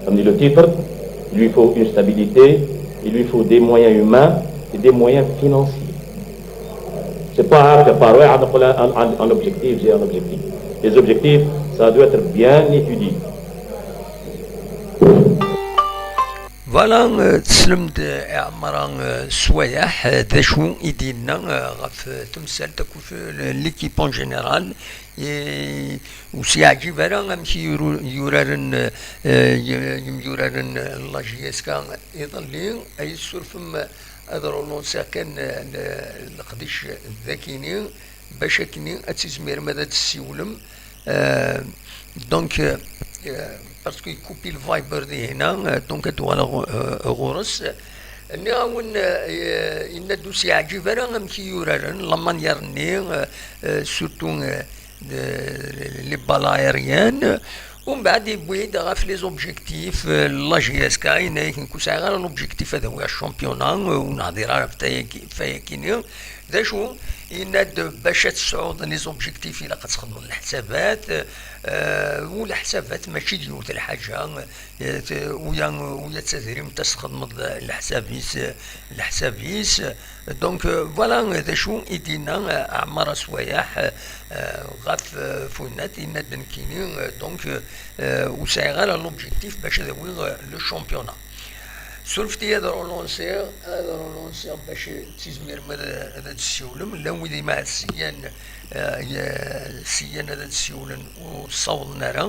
Comme dit, le titre, il lui faut une stabilité, il lui faut des moyens humains et des moyens financiers. C'est pas هكا par واحد نقول un, un, un objectif, j'ai un objectif. Les objectifs, ça doit être bien étudié. Voilà, euh, teslem-d, euh, Ɛmara, euh, Swayeḥ, euh, d acu i d-yenna, euh, ɣef, euh, temsalt akked, euh, l'équipe en général, et ur s-yeɛǧib ara amek i yuru- yuraren, euh, euh, y- yemyuraren, euh, la J S K iḍelli, ay tessurfem ad relansiɣ kan, euh, le- leqdic dakini, bac akkenni ad tizmirem ad d-tessiwlem. Euh, donc, euh, euh, parce que يكوبي le Viber دي هنا, euh, donc ad uɣaleɣ, euh, ɣur-s. Nniɣ-awen, euh, yenna-d ur s-yeɛǧib ara amek i yuraren, la manière-nni, euh, euh, surtout, euh, euh, les balles aériennes. Umbeɛd yewwi-d ɣef les objectifs, euh, la J S K, yenna-yak nekk ur sɛiɣ ara l'objectif ad awiɣ championnat, euh, ur nehdir ara ɣef tayaki- ɣef wayakini. D acu? Yenna-d bac ad tesɛuḍ les objectifs ilaq ad txedmeḍ leḥsabat, euh, u leḥsabat mačči d yiwet lḥaǧa, euh, t- uya, uya d tadrimt ad txedmeḍ leḥsab-is, leḥsab-is. Donc, euh, voilà, euh, d acu i d-yenna, euh, Ɛmar Aswayeḥ, euh, euh, ɣef, euh, Funat, yenna-d nekkini, euh, donc, euh, euh, ur sɛiɣ ara l'objectif bac ad awiɣ, euh, le championnat. Surfet-iyi ad relansiɣ, ad relansiɣ bac tizmirem ad, ad d-tessiwlem. Llan wid imaɛsiyen, euh, y- siyan ad d-ssiwlen ur ssawḍen ara.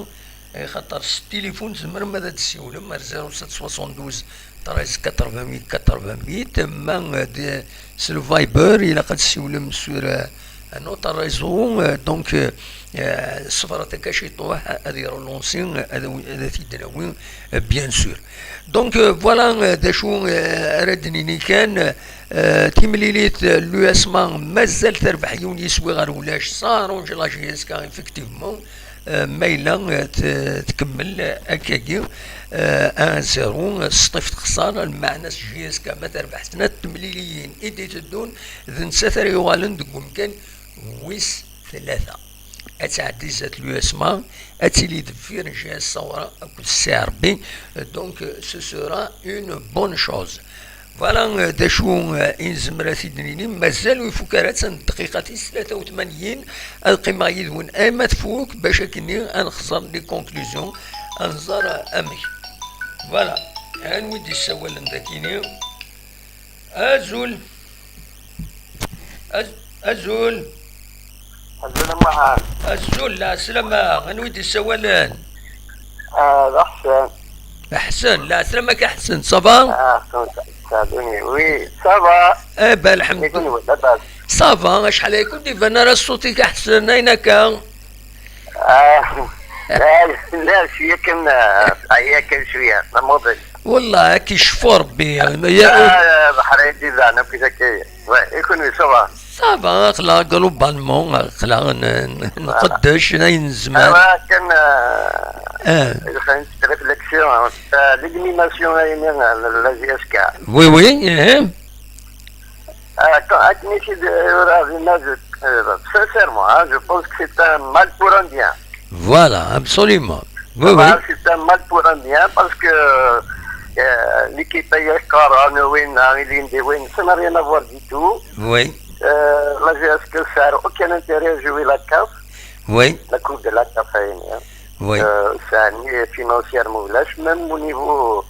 Axaṭer s tilifun tzemrem ad d-tessiwlem ar zéro sept soixante-douze treize quatre-vingt-huit quatre-vingt-huit, ma, euh, d- s le Viber ilaq ad tessiwlem sur, euh, un autre réseau, euh, donc, euh, euh, ṣefret akka ciṭuḥ ad irelansi, euh, ad awi- ad t-id-nawi, euh, bien sûr. Donc, euh, voilà, euh, d acu, euh, ara d-nini kan, euh, timlilit, euh, l'U S M A mazal terbeḥ yiwen yiswi ɣer ulac, ça arrange la J S K effectivement. Euh, ma yella, euh, t- tkemmel, euh, akkagi, euh, un zéro, euh, s ṭṭif texṣar, lmeɛna s J S K ma terbeḥ snat temliliyin i d-iteddun, d nettat ara yuɣalen deg umkan wis tlata. Ad tɛeddi zdat l'U S M A, ad tili deffir J S Sawra akked C R B, euh, donc, euh, ce sera une bonne chose. Voilà, euh, d acu, euh, i nezmer ad t-id-nini, mazal ur ifuk ara, atan dqiqa tis tlata u tmanyin, ad qqimeɣ yid-wen arma tfuk, bac akkenni ad nexẓer les conclusions, ad nẓer, euh, amek. Voilà, anwi d-yessawalen dakini? Azul! Az- Azul! Azul a Muḥend. Azul, lɛeslama, anwi d-yessawalen? Ah, d Aḥsen. Ḥsen, lɛeslama-k a Ḥsen, ça va? Ah, comme ça, ça va, oui, ça va. Eh ben, lḥemd. Ikun wala bas. Ça va, acḥal ay kun-d-iban ara ṣṣut-ik a Ḥsen, ayen akka? Ah, la, la, شوية كان, ah, عيا كان شوية, la mauvaise. Wallah, ad k-icfu Rebbi. Ya- Ah, بحرين دي زعنا كذا كي. Ouais, ikun, ça va. Ça va, aql-aɣ globalement, aql-aɣ n- n- nqeddec ayen nezmer. Ah, كان, ah, Ah. Une petite réflexion, hein. Euh, l'élimination, euh, la J S K. Oui, oui, hein. Euh, quand, avec Messi de, euh, sincèrement, hein, je pense que c'est un mal pour un bien. Voilà, absolument. Oui, oui. C'est un mal pour un bien parce que euh, l'équipe est Corona, win, win, ça n'a rien à voir du tout. Oui. Euh, la J S K, ça n'a aucun intérêt à jouer la CAF. Oui. La Coupe de la CAF, hein. Oui. Euh, ça, ni financièrement, même au niveau,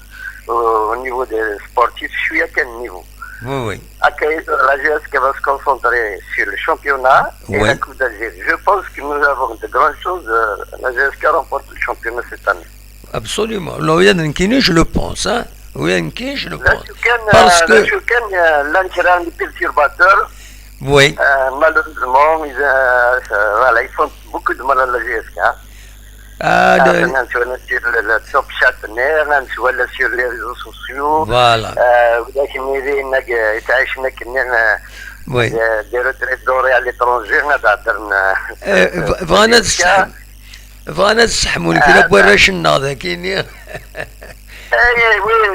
euh, au niveau des sportifs, je suis à quel niveau? Oui, oui. La J S K va se concentrer sur le championnat et la Coupe d'Algérie. Je pense que nous avons de grandes chances. Euh, la J S K remporte le championnat cette année. Absolument. Là, il y a une je le pense, hein. Oui, il y a une je le pense. Parce que l'Antiran est perturbateur. Oui. Euh, malheureusement, ils, euh, voilà, ils font beaucoup de mal à la J S K. Ah, le... Sur le, le top chat, sur les réseaux sociaux. Voilà. Euh, des retraites dorées à l'étranger, on a... بغينا تسحموا لك الا بغينا شنا ذاكيني. Oui,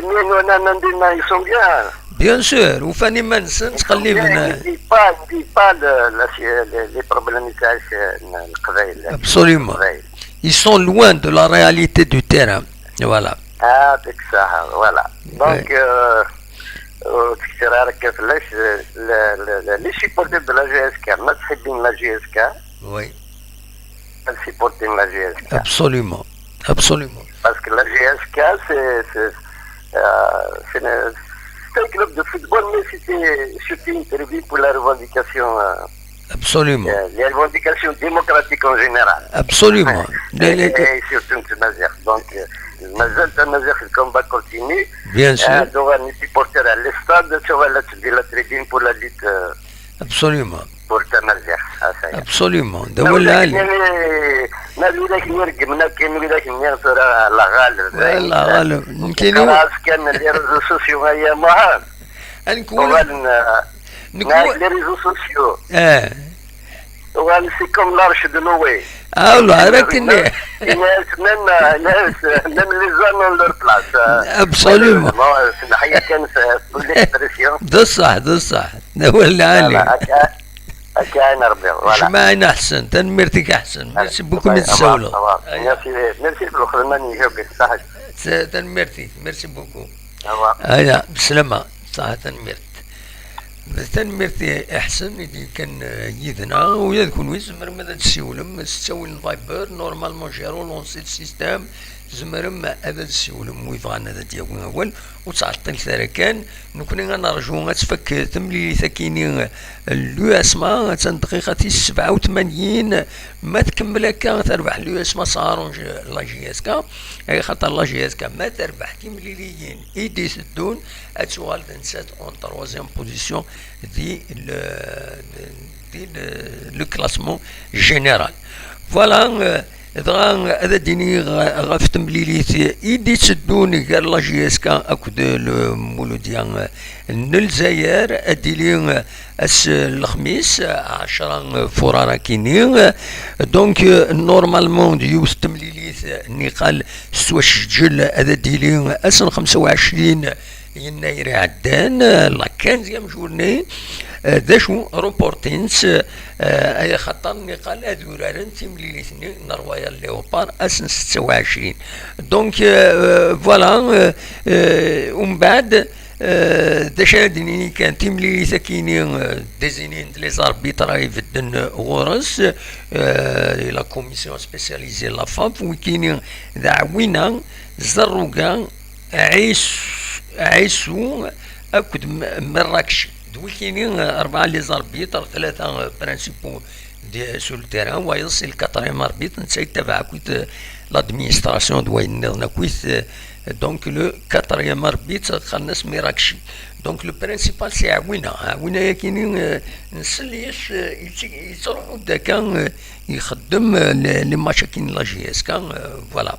mais non, non, non, ils sont bien. Bien sûr, وفاني ما نسن تقلبنا. Ils vivent pas, ils vivent pas le, la, les, les problèmes تاع القبائل. Absolument. Ils sont loin de la réalité du terrain. Voilà. Ah, c'est ça, voilà. Donc, euh, euh, les supporters de la J S K, ما تحبين la J S K. Oui. Supporter la J S K. Absolument. Absolument. Parce que la J S K, c'est, c'est, euh, c'est une, c'est un club de football, mais c'était surtout une tribune pour la revendication. Euh, absolument. Euh, les revendications démocratiques en général. Absolument. Et, et surtout une Tamazight. Donc, euh, مازال Tamazight, le combat continue. Bien sûr. Euh, donc, on est supporter à l'estade, tu vois, la, la tribune pour la lutte. Euh, absolument. Pour Tamazight, ah, ça y est. Absolument. De ولا علي. ما ولاك نرقم، لكن ولاك نرقم ترى الله غالب. الله غالب. نكيني خلاص كان les réseaux sociaux هيا مهم. نكون نكون les réseaux sociaux. اه. C'est comme l'arche de Noé. Ah, والله راك تني. Il y a même, euh, il y a même les ânes ont leur place. Absolument. C'est une حياة كان في l'expression. بصح، بصح. ولا علي. هكا عين ربي، voilà. جمعنا احسن، تنميرتك احسن. Merci beaucoup من السولو. Merci, merci في الخدمة اللي جاوبك، صح. تنميرتي، merci beaucoup. هيا بسلامة، صح، تنميرت. تنميرتي احسن اللي كان يدنا، ويا كون ويزمر ماذا تسيولم، ستاوي الفايبر، normalement j'ai relancé le système. Tzemrem ad d-tessiwlem wi bɣan ad d-yawin awal, ur ttɛeṭṭilet ara kan. Nekkni ad nerju ad tfak temlilit-akini n l'U S M A, attan dqiqa tis sebɛa u tmanyin. Ma tkemmel akka, terbeḥ l'U S M A, ça arrange la J S K, axaṭer la J S K ma terbeḥ timliliyin i d-iteddun, ad tuɣal d nettat en troisième position di le, di le, le classement général. Voilà, euh, dɣa ad d-iniɣ ɣef temlilit i d-itteddun gar la J S K akked le Mouloudia n Lezzayer, ad d-tili ass n lexmis, ɛecra furar akini. Donc, euh, normalement, d yiwet temlilit niqal s twaceǧǧel ad d-tili ass n xemsa u ɛecrin yennayer iɛeddan, la quinzième journée. Euh, d acu reportins, euh, ay axaṭer niqal ad uraren timlilit-nni n Royal Léopard ass n setta u ɛecrin. Donc, euh, voilà, euh, euh, umbeɛd, euh, d acu ara d-nini kan, timlilit-akini, euh, désignent les arbitres ay ibedden ɣur-s, euh, la commission spécialisée, la FAP, wikini d Ɛwina, Zerruga, Ɛis-, Ɛisu akked M-, Merrakci. D wikini, eh, rebɛa les arbitres, tlata, eh, principaux de, sur le terrain, wayeḍ c'est le quatrième arbitre, netta yettabaɛ akked, eh, l'administration d wayen nniḍen akkit, eh, donc le quatrième arbitre, qqaren-as Merrakci. Donc le principal c'est Ɛwina. Ɛwina-yakini, eh, nsell yes, eh, yettru-, yettruḥu-d akka, eh, ixeddem, eh, les, les matchs-akini n la J S K, eh, voilà.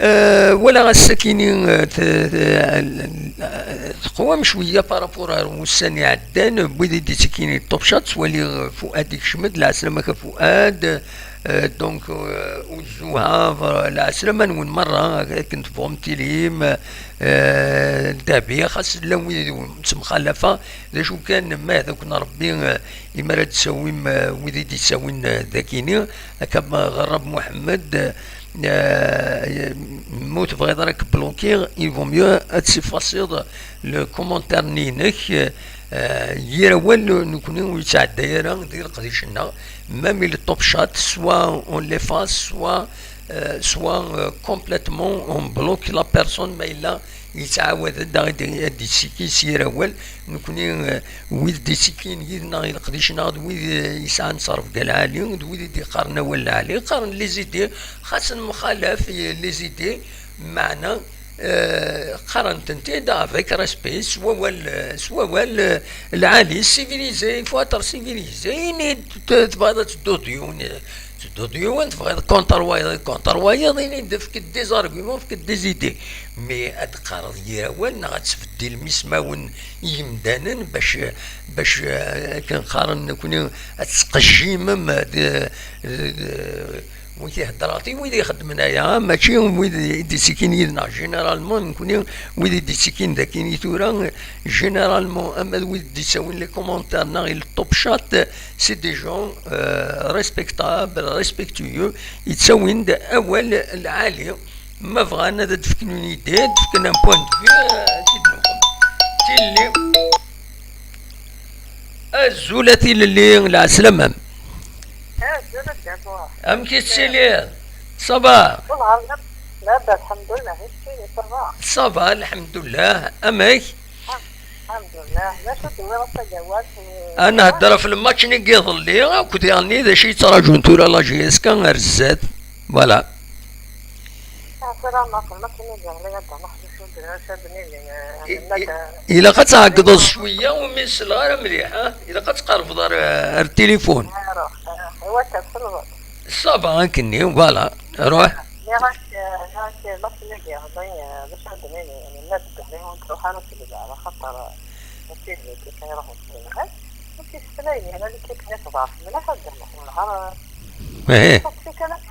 Euh, walaɣ ass-akini, euh, te- te- teqwam cwiya par rapport ar wussan iɛeddan, wid i d-ittikkin i Top Shot, ttwaliɣ, euh, Fuad ikcem-d, lɛeslama-k a Fuad, euh, donc, euh, Uzuha, euh, lɛeslama-nwen merra, akken tebɣum tilim, euh, Dabi, xas llan wid ur nettemxalafa, d acu kan, ma ad aken Rebbi, euh, imi ara d-tawim, euh, wid i d-ittawin, euh, dakini, akka ma Ɣerrab Muḥemmed, euh, euh, ma ur tebɣiḍ ara k-bloquer, il vaut mieux ad teffaseḍ le commentaire-nni-inek, euh, yir awal, nekkni ur yettɛedday ara di leqdic-nneɣ, même il Top Shot, soit on l'efface, soit, euh, soit, euh, complètement on bloque la personne, ma yella yettɛawad-d ad d-, ad d-yessiki s yir awal. Nekkni, eh, wid d-ittikkin yid-neɣ i leqdic-nneɣ d wid, eh, yesɛan ttrebga lɛali, d wid i d-yeqqaren awal lɛali, qqaren les idées, xas nemxalaf, eh, les idées, meɛna, eh, qqaren-tent-id avec respect, s wawal, eh, s wawal, eh, lɛali, civilisé, il faut être civilisé, ini-d t- tebɣiḍ ad tedduḍ d yiwen, eh, tedduḍ d yiwen, tebɣiḍ contre wayeḍ, contre wayeḍ, ini-d, efk-d des arguments, efk-d des idées. Mais ad d-teqqareḍ yir awal neɣ ad tbeddilem ismawen i yimdanen bac, bac, eh, akken qqaren nekkni, ad tesqejjimem, eh, d, d, d, wid iheddren i wid ixeddmen aya, mačči wid i d-ittikin yid-neɣ. Généralement, nekkni wid i d-ittikin dagi i tura, généralement, ama d wid d-ittawin les commentaires neɣ i le Top Chat, c'est des gens, euh, respectables, respectueux, yettawin-d awal lɛali. Ma bɣan ad d-fken une idée, ad d-fken un point de vue, euh, ad t-id-nuqem. Tilelli. Azul a Tilelli, lɛeslama-m. Azul a Dda Muḥ. Amek i tettiliḍ? Ça va? Wellah, la-, labas, lḥemdullah, i tettiliḍ, ça va? Ça va, lḥemdullah. Amek? Lḥemdullah. D acu d-tewwiḍ ass-agi awal? Ad nehder ɣef lmatch-nni n yiḍelli, akked yeɣni d acu yettraǧun tura la J S K ar zdat. Voilà. Tura ma aql-, ma akken i d-yeɣli ad d-nruḥ d acu d-, acu ad d-nini, eh, I-, i-, ilaq ad tɛeggḍeḍ cwiya, umi selleɣ ara mliḥ, ha? Ilaq ad tqerrbeḍ ar, ar tilifun. Iruḥ, iruḥ. Iwakken tselbeḍ. Ça va, akkenni, voilà. Ruḥ. Nniɣ-ak, eh, nniɣ-ak, eh, ma akken i d-yeɣli, eh, d acu ad d-nini, yani, ma d-yeɣli ur nettruḥ ara s lebɛed, axaṭer, eh, mačči d nekk kan iruḥen s lebɛed. Ur tt-isteqlay ara, l'équipe-nni teḍɛef mliḥ, ad d-nruḥ. Ih. Ur tt-ikan ad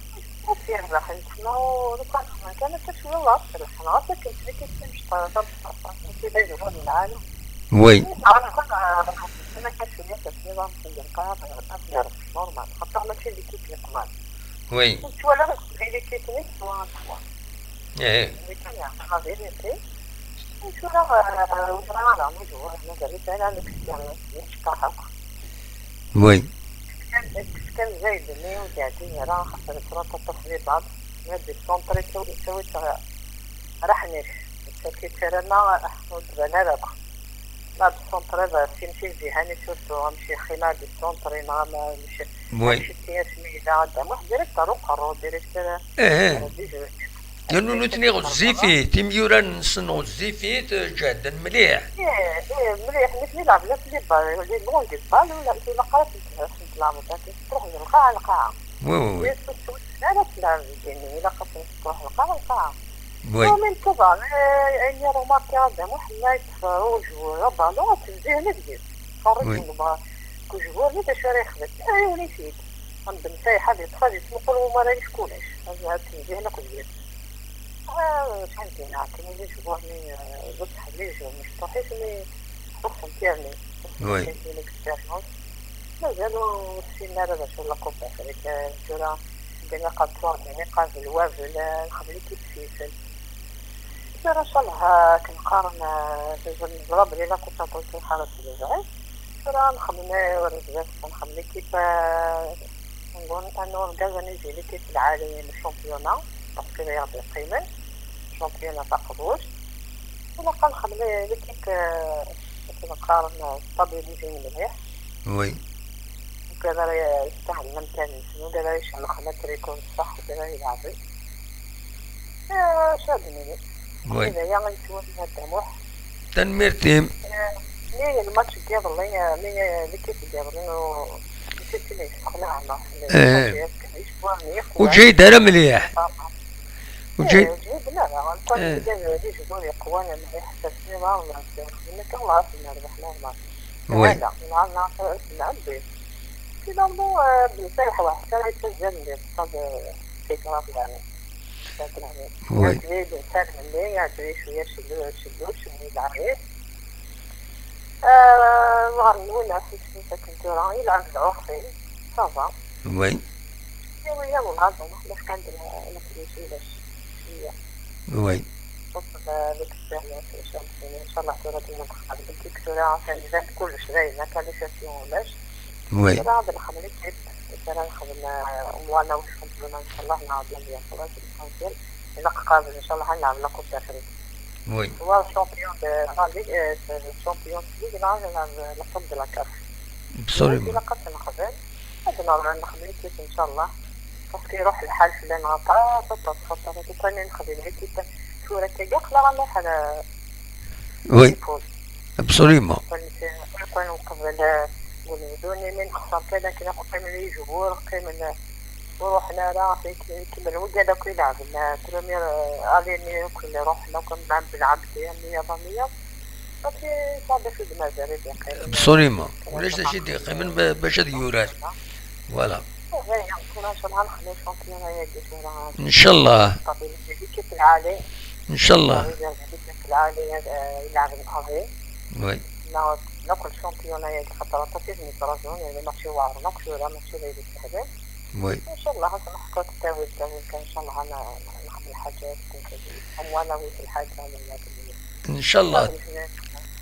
tt-yerbeḥ, yettma ur ikan kan akka cwiya, ur tt-rebḥen, ɣas akken ttnekkiset imecṭaḥ, tabṣaṣa, mačči d ajewwaq n lɛali. Oui. Ur tt-rebḥen, rebḥen kan cwiya, tabṣaṣa, ur tt-rebḥen, normal, xaṭer mačči d l'équipe yeqman. Oui. Ur ttwaliɣ ara seg l'équipe-nni, ur tt-rebḥen. Ih. Mačči kan yeɛṭi la vérité. Tura, eh, ur ẓriɣ ara, ma yewwa, mazal-it ala l'expérience, yecṭaḥ akk. Oui. Kfan, kfan zayd-nni ur d-yeɛǧib ara, xaṭer yettruṭṭu aṭas di baḍ, ma d-isenṭri yettawi-, yettawi-tt ɣer, ɣer aḥnic, yettak-itt arama ur d-tban ara akk. Ma d-isenṭri d, si mci zihan i surtout, amci xina d-isenṭri, neɣ ama mci, oui, amci tiyas mi yella, Adda Muḥ, direct ar uqerru, direct, eh, eh, di jeu. Yernu nutni ɣezzifit, imyura-nsen ɣezzifit, ǧehden mliḥ. Ih, ih, mliḥ. Nitni leɛben-as les ba-, les longues balles, ur ilaq ara ad ten-tleɛbeḍ, akken truḥ d lqaɛa, lqaɛa. Oui, oui, oui. Ur tettwassen ara tleɛb deg-nni, ilaq ad ten-truḥ lqaɛa, lqaɛa. Oui. En même temps, eh, ayen i remarqué Adda Muḥ, ma yeṭṭef ujewwur abalun, ad t-zzihen deg-s. Ferrǧen, oui, deg ujewwur-nni d acu ara yexdem. Ɛiwen-it-id. Am Ben Sayeḥ ad yeṭṭef, ad yettmuqul wumi ara yefk ulac. Ad, ad t-zzihen akk deg-s. Ah, acḥal din, ɛeṭṭini d ujewwur-nni, eh, d aseḥlij, mecṭuḥ-it, mi xuṣṣen tirni. Oui. Tirni deg l'expérience. Mazal ur ssinen ara d acu la Coupe d'Afrique. Tura, din iqabel troisième, iqabel wabel, eh, nxeddem l'équipe s yisem. Tura, ncallah, eh, akken qqaren, eh, neẓra belli la Coupe d'Afrique ur tt-id-nḥaṛa s lebɛid. Tura nxeddem, eh, ur nzad, nxeddem l'équipe, eh, nqul, ad nurgaz ad nizzi l'équipe lɛali n championnat, parce que d ayen ɣ-d-yeqqimen, championnat taqbuct. Ilaq ad nxeddem l'équipe, euh, akken qqaren, euh, stabilisée mliḥ. Oui. Ugar ara yestahlen amkan-nsen, ugar ara yecmexen atriku n ṣṣeḥ, ugar ara yelɛeb. Eh, acu ad d-nini? Oui. D aya i yettwalin Adda Muḥ. Tanemmirt-im. Eh, mi lmatch n yiḍelli, eh, mi, eh, l'équipe n yiḍelli, ur, l'équipe-nni yessexlaɛ, ma, eh, ur ǧhid ara mliḥ. Ur ǧhid. Eh, ur ǧhid لا، لا، نقول لك، آه، كان لي جمهور يقوان، أنا حساسين، ما نعرف نخدم، كان الله غير نربح، نورمال. Oui. هذا، نهار، نهار، نعبي. Finalement, آه، بنصيح واحد، كان يتسجل لي، بصح، آه، في كلام يعني. Oui. يعجبني الإنسان ملي يعجبني شوية شلو-، شلوش، شنو يدعي. آه، نهار الأولى في سنة كنت راه يلعب العرفي. Ça va. Oui. إيوا، يلا، هذا ما خلاش كان عندنا، ما كناش ولاش شوية. Oui. شوف، آه، l'expérience، إن شاء الله، إن شاء الله، ترى ديما نخدم. الدكتورة كان جات كلش باينة، كان لي شافيون ولاش. Oui. راه هذا الخدمة اللي كيف، راه نخدم، آه، موالا واش كنت أنا إن شاء الله نعاود نبيع خلاص الكونسيل. إلا قابل إن شاء الله نلعب la Coupe d'Afrique. Oui. هو champion de la Ligue، آه، champion de Ligue، لا، نلعب la Coupe de la CAF. Absolument. إلا قابل نخدم، هذا نورمال نخدم كيف إن شاء الله. Parce que يروح الحال في اللي نغطى، فطر، فطر، كي كان نخدم l'équipe، ثورة كي قلق، لا، لا، حاجة. Oui. Absolument. كنت، كنت نقبل وليدوني من خسر كذا كذا، قيم لي جمهور، قيم ال-، ورحنا راه في ك-، كمل وجه هذاك يلعب، لا، première، آه، aligné كنا رحنا، كنا نلعب بالعبد، مية بالمية. صافي، صافي في المزال يقيم. Absolument. ولاش شي يقيم من ب-، باش هاد يورار. Voilà. إيه، إن شاء الله نخليو الشامبيون هيا ديك، إن شاء الله. L'équipe العالي. إن شاء الله. العالي، آه، يلعب الأهلي. Oui. نا-، ناكل الشامبيون هيا ديك، خاطر أنت كيف نتراجعون، يعني ماتشي واعر، ناكل ولا ماتشي لا يدير تحدث. Oui. إن شاء الله هاك نحكوا التاويل، التاويل كان إن شاء الله أنا نخدم الحاجات، أموالا ويت الحاجة، أنا ما أدري. إن شاء الله.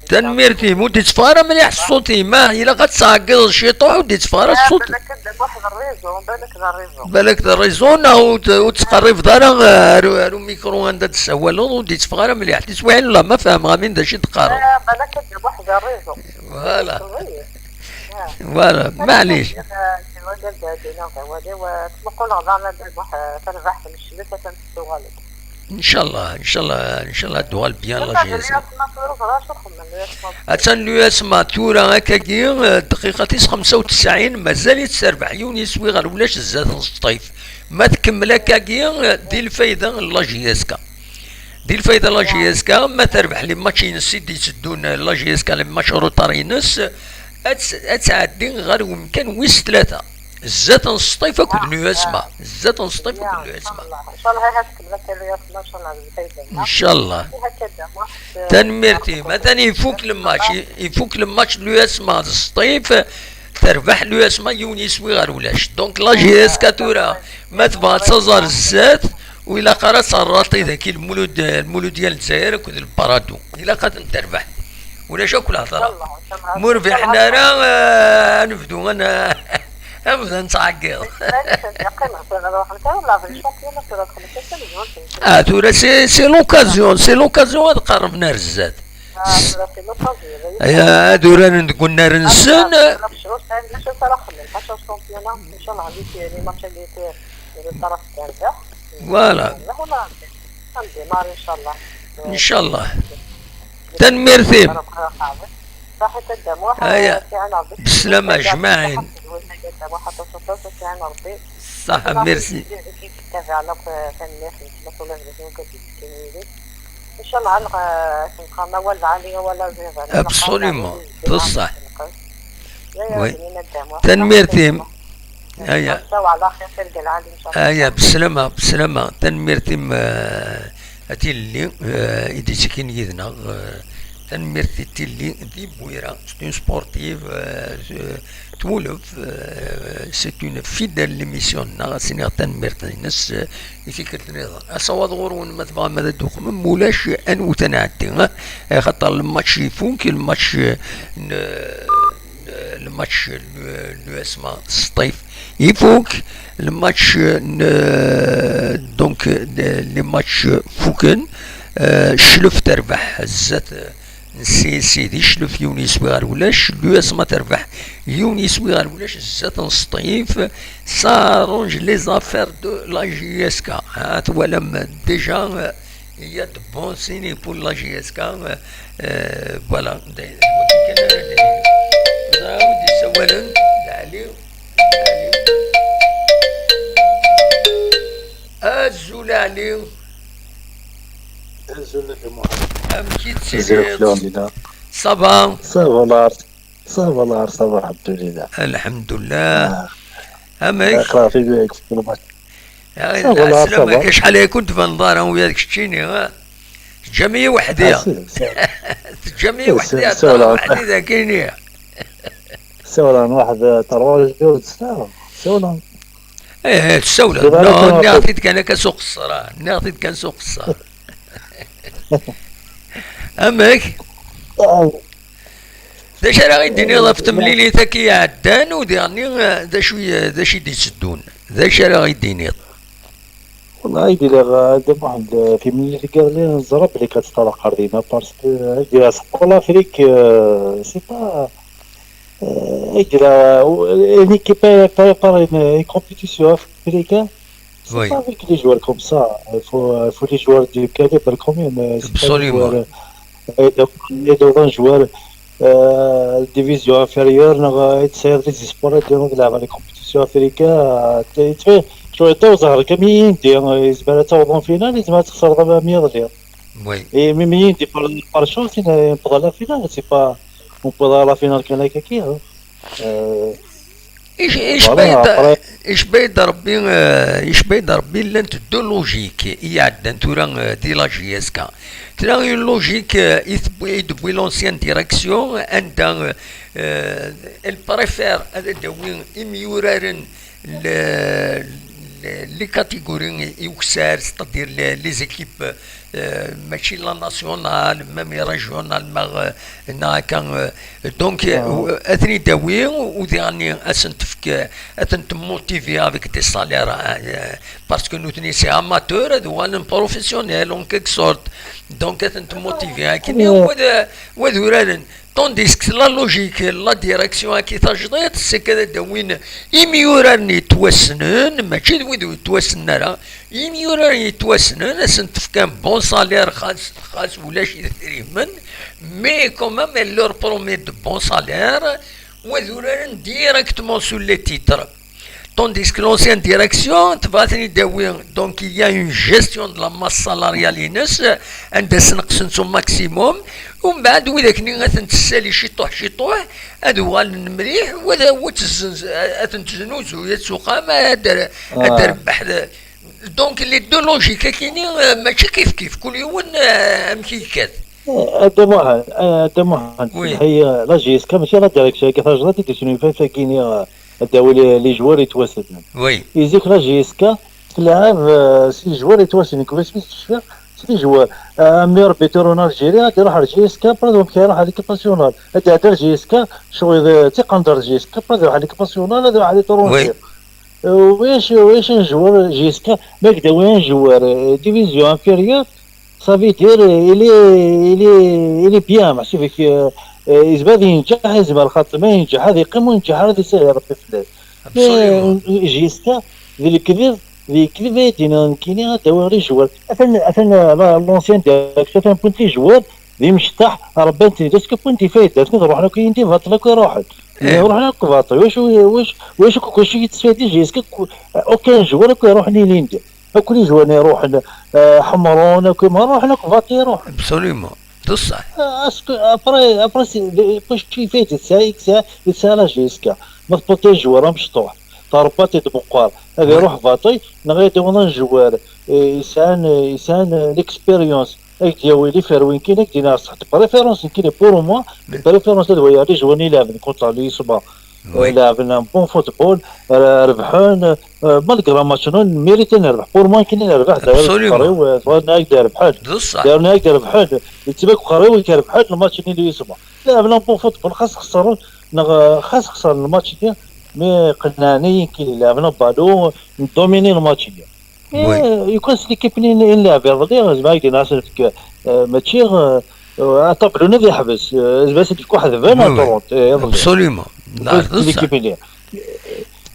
تنميرتي، ودي تفارا مليح الصوت، ما إلا غتسعقز شي طوح، ودي تفارا الصوت. بالك كدير واحد الريزو، بالك ذا الريزو. بالك ذا الريزو، نا وت-، وتقرب دارا، آه، رو-، رو ميكرو عندها تسوالون، ودي تفارا مليح. تسوي لا، ما فاهم غامين دا شي تقارب. آه، بالك كدير واحد الريزو. Voilà. آه. Voilà، معليش. آه، وتبقوا نهضر واحد، تربح في الشلة، تنسوا غالب. إن شاء الله، إن شاء الله، إن شاء الله تدوغال بيان لا جي إس. أتان لو إس ما تورا هكاكي، الدقيقة تيس خمسة وتسعين، مازال يتسربح. يونس ويغر ولاش زاد السطيف. ما تكمل هكاكي، دي الفايدة لا جي إس كا. دي الفايدة لا جي إس كا، ما تربح لي ماتش ينسي دي تدون لا جي إس كا، لي ماتش روتار ينس. أتس-، أتعدي غير ويمكان ويس ثلاثة. الزات نسطيف أكد لو إس ما. الزات نسطيف أكد لو إس ما. إن شاء الله هاك تبدا لو إس ما، إن شاء الله. إن شاء الله. تنميرتي، مثلا يفوك الماتش، يفوك الماتش لو إس ما السطيف، تربح لو إس ما يونس ويغر ولاش. دونك لا جي إس كا تورا، ما تبغى تزار الزات، وإلا قرأت الراطي ذاك المولود، المولود ديال الجزائر، أكد البارادو. إلا قد تربح. ولا شو كل هضرة. مربح حنا راه، آه، نبدو أنا أبدا نتعقل. اه، تورا سي، سي لوكازيون، سي لوكازيون هاد قربنا رزات. يا دوران نقولنا رنسن. فوالا. إن شاء الله. تنميرتي. صحيت الدموع، هيا. آه، كان عبد الشكور. بسلامة أجمعين. صح، ميرسي. إن شاء الله نلقى، نلقى ما ولا علي ولا زيادة. أبسوليمون، بصح. وي. تنميرتي. هيا. وعلى خير، خير قال عادي إن شاء الله. هيا، بسلامة، بسلامة. تنميرتي، آه، أتي اللي، آه، إدي سكين يدنا، آه، تنميرتي تيلي دي بويرة، c'est une sportive, آه، تولف، آه، c'est une fidèle l'émission ناغ سينيغ تنميرتي نس، آه، إتيكت نيضا. أصوات غورون ما تبغى ما تدوخ من مولاش أن وتنعدي، آه، خاطر الماتش يفوك، الماتش، آه، ن-، الماتش لو اسما سطيف يفوك. الماتش ن-، دونك لي ماتش فوكن، آه، شلف تربح الزات نسي سيدي شلف يونس ويغار ولاش لو اسما تربح يونس ويغار ولاش الزات نسطيف. Ça arrange les affaires de la J S K. ها توالم déjà. Il y a de bons signes pour la J S K. Euh, voilà. Azul Ali. Amek i tettiliḍ? Ça va? Ça va, ça va, ça va, الحمد لله. Amek? Aql-aɣ fi السلامة. Acḥal aya ur d-tbaneḍ ara ula d keččini, ha? Teǧǧam-iyi weḥd-i. Teǧǧam-iyi weḥd-i, ḥeddreɣ weḥd-i dagini. Ssawleɣ n waḥed trois jours d ssawleɣ. Ih, ih, tessawleḍ. Nniɣ-t-id kan akka s uqeṣṣer, ah. Nniɣ-t-id kan s uqeṣṣer. Amek? D acu ara ɣ-id-tiniḍ ɣef temlilit-agi iɛeddan u diɣenni, eh, d acu i, d acu i d-itteddun? D acu ara ɣ-id-tiniḍ? Wallahi, di la, Dda Muḥend, eh, timlilit-agi neẓra belli ad teṭṭalaq ɣer dinna, parce que, eh, di la, pour l'Afrique, eh, c'est pas, eh, di la, une équipe prépare une, une compétition africaine, c'est pas avec les joueurs comme ça. Il faut, il faut les joueurs du calibre quand même, eh, c'est pas les joueurs, eh, et donc, et donc, un joueur, eh, division inférieure, neɣ, eh, tesɛiḍ les espoirs ad d-tiniḍ ad tleɛbeḍ les compétitions africaines, eh, t-, t-, شوية وزهر كم يندي، eh, يزمر ad tawḍeḍ en finale, يزمر ad تخسر ضربة مية ضليل. Oui. Et même يندي par, par chance, il est pas la finale, c'est pas, on peut la finale كان هكاكي, hein. Eh, Ic-, voilà, icba-yi-d, après, icba-yi-d Rebbi, eh, icba-yi-d Rebbi, llant deux logiques i iɛeddan tura, eh, di la J S K. Tella une logique, eh, i tewwi, i d-tewwi l'ancienne direction, anda, eh, eh, elle préfère ad d-tawi imyuraren le, le, les catégories i ukessar, c'est-à-dire les, les équipes, eh, mačči la nationale, même i régionale, ma, eh, neɣ akka, eh, donc, eh, ad ten-id-tawi, u diɣenni ad sen-tefk, ad ten-temmotivi avec des salaires, eh, parce que nutni c'est amateur, ad uɣalen professionnels en quelque sorte. Donc, ad ten-temmotivi akken, u ad, u ad uraren. Tandis que la logique, la direction-agi tajdiṭ, c'est que ad d-awin imyuraren yettwassnen, mačči d wid ur yettwassnen ara, imyuraren yettwassnen, ad sen-tefk un bon salaire, xas, xas ulac idrimen, mais quand même, elle leur promet de bons salaires, u ad uraren directement sur les titres. Tandis que l'ancienne direction, tebɣa ad ten-id-tawi, donc il y a une gestion de la masse salariale-ines, anda sneqsen au maximum, u mbeɛd widak-nni ad ten-tessali ciṭuḥ ciṭuḥ, ad uɣalen mliḥ, u ad, u ad tezzenz-, ad ten-teznuzuy, ad tuqam, ad, ad terbeḥ. Donc les deux logiques-agi-nni, eh, mačči kif kif, kul yiwen, eh, amek i yekkat. Eh, a Dda Muḥend, eh, a Dda Muḥend, oui, la J S K mačči la direction-agi tajdiṭ i d-yesnulfan tagi-nni, eh, ad d-tawi les, les joueurs yettwassnen. Oui. I zik la J S K tleɛɛeb, eh, s les joueurs yettwassnen, kif asmi s-, cfiɣ, s les joueurs. Eh, meilleur buteur en Algérie, ad iruḥ ɣer J S K, après donc ad iruḥ ɣer l'équipe nationale. Ad iɛeddi ɣer J S K, ccɣel d tiqenṭert J S K, après ad iruḥ ɣer l'équipe nationale, ad iruḥ ɣer les tournois. Oui. Eh, ulac, ulac un joueur J S K, ma k-d-tawi un joueur, eh, division inférieure, ça veut dire, eh, il est, il est, il est bien, meḥsub-ik, eh, eh, yezmer ad yenǧeḥ, yezmer xaṭer ma yenǧeḥ, ad yeqqim, ur yenǧeḥ ara, ad isahel Rebbi fell-as. Absolument. Mais, eh, J S K, d lekdeb, d lekdeb ay d-yenna nekkini ad d-awiɣ les joueurs. Atan, atan, eh, la, l'ancien directeur, atan wwin-t les joueurs, d imecṭaḥ, rebban-ten-id, est-ce que wwin-d ifayda, akken ad ruḥen akk yindi, baṭel akk iruḥen. Eh. Ruḥen akk baṭel, wacu, wacu, wacu, wacu i yettfadi J S K, aucun joueur akk iruḥen ilindi. Akk les joueurs iruḥen, eh, ḥemrun, akk ma ruḥen, akk baṭi iruḥen. Absolument. D ṣṣeḥ. Eh, est-ce que après, après, c'est, d-, wacu ifayda tesɛa, tesɛa, tesɛa la J S K? Ma tewwiḍ un joueur amecṭuḥ, trebbaḍ-t-id meqqar, ad iruḥ baṭi, neɣ ad d-tawiḍ un joueur, eh, yesɛan, eh, yesɛan, eh, l'expérience, ad k-d-yawi les fruits, nekkini ad k-d-iniɣ ṣṣeḥ, de préférence, nekkini pour moi, de préférence ad waliɣ les joueurs-nni ileɛben contre l'USMA. Oui. Eh, leɛben un bon football, eh, rebḥen, eh, malgré match nul, mérité ad nerbeḥ. Pour moi, nekkini nerbeḥ, d'ailleurs, absolument, uqerru-iw, eh, tebɣa ad ak-d-rebḥen. D ṣṣeḥ. D'ailleurs, ad ak-d-rebḥen. Yettban uqerru-iw ad k-rebḥen, le match-nni n l'USMA. Leɛben un bon football, xas xesren, neɣ, eh, xas xesren le match-nni, mais qennɛen-iyi nekkini, leɛben un ballon, ndomini le match-nni. Oui. Eh, you can see l'équipe-nni i nleɛb iḍelli, zɛma i d-yenna asen-, eh, mačči, eh, eh, aṭablu-nni ad yeḥbes, eh, zɛma ad d-yefk uḥedban, oui, à oui, Toronto, eh, iḍelli. Absolument. You can see l'équipe-nni.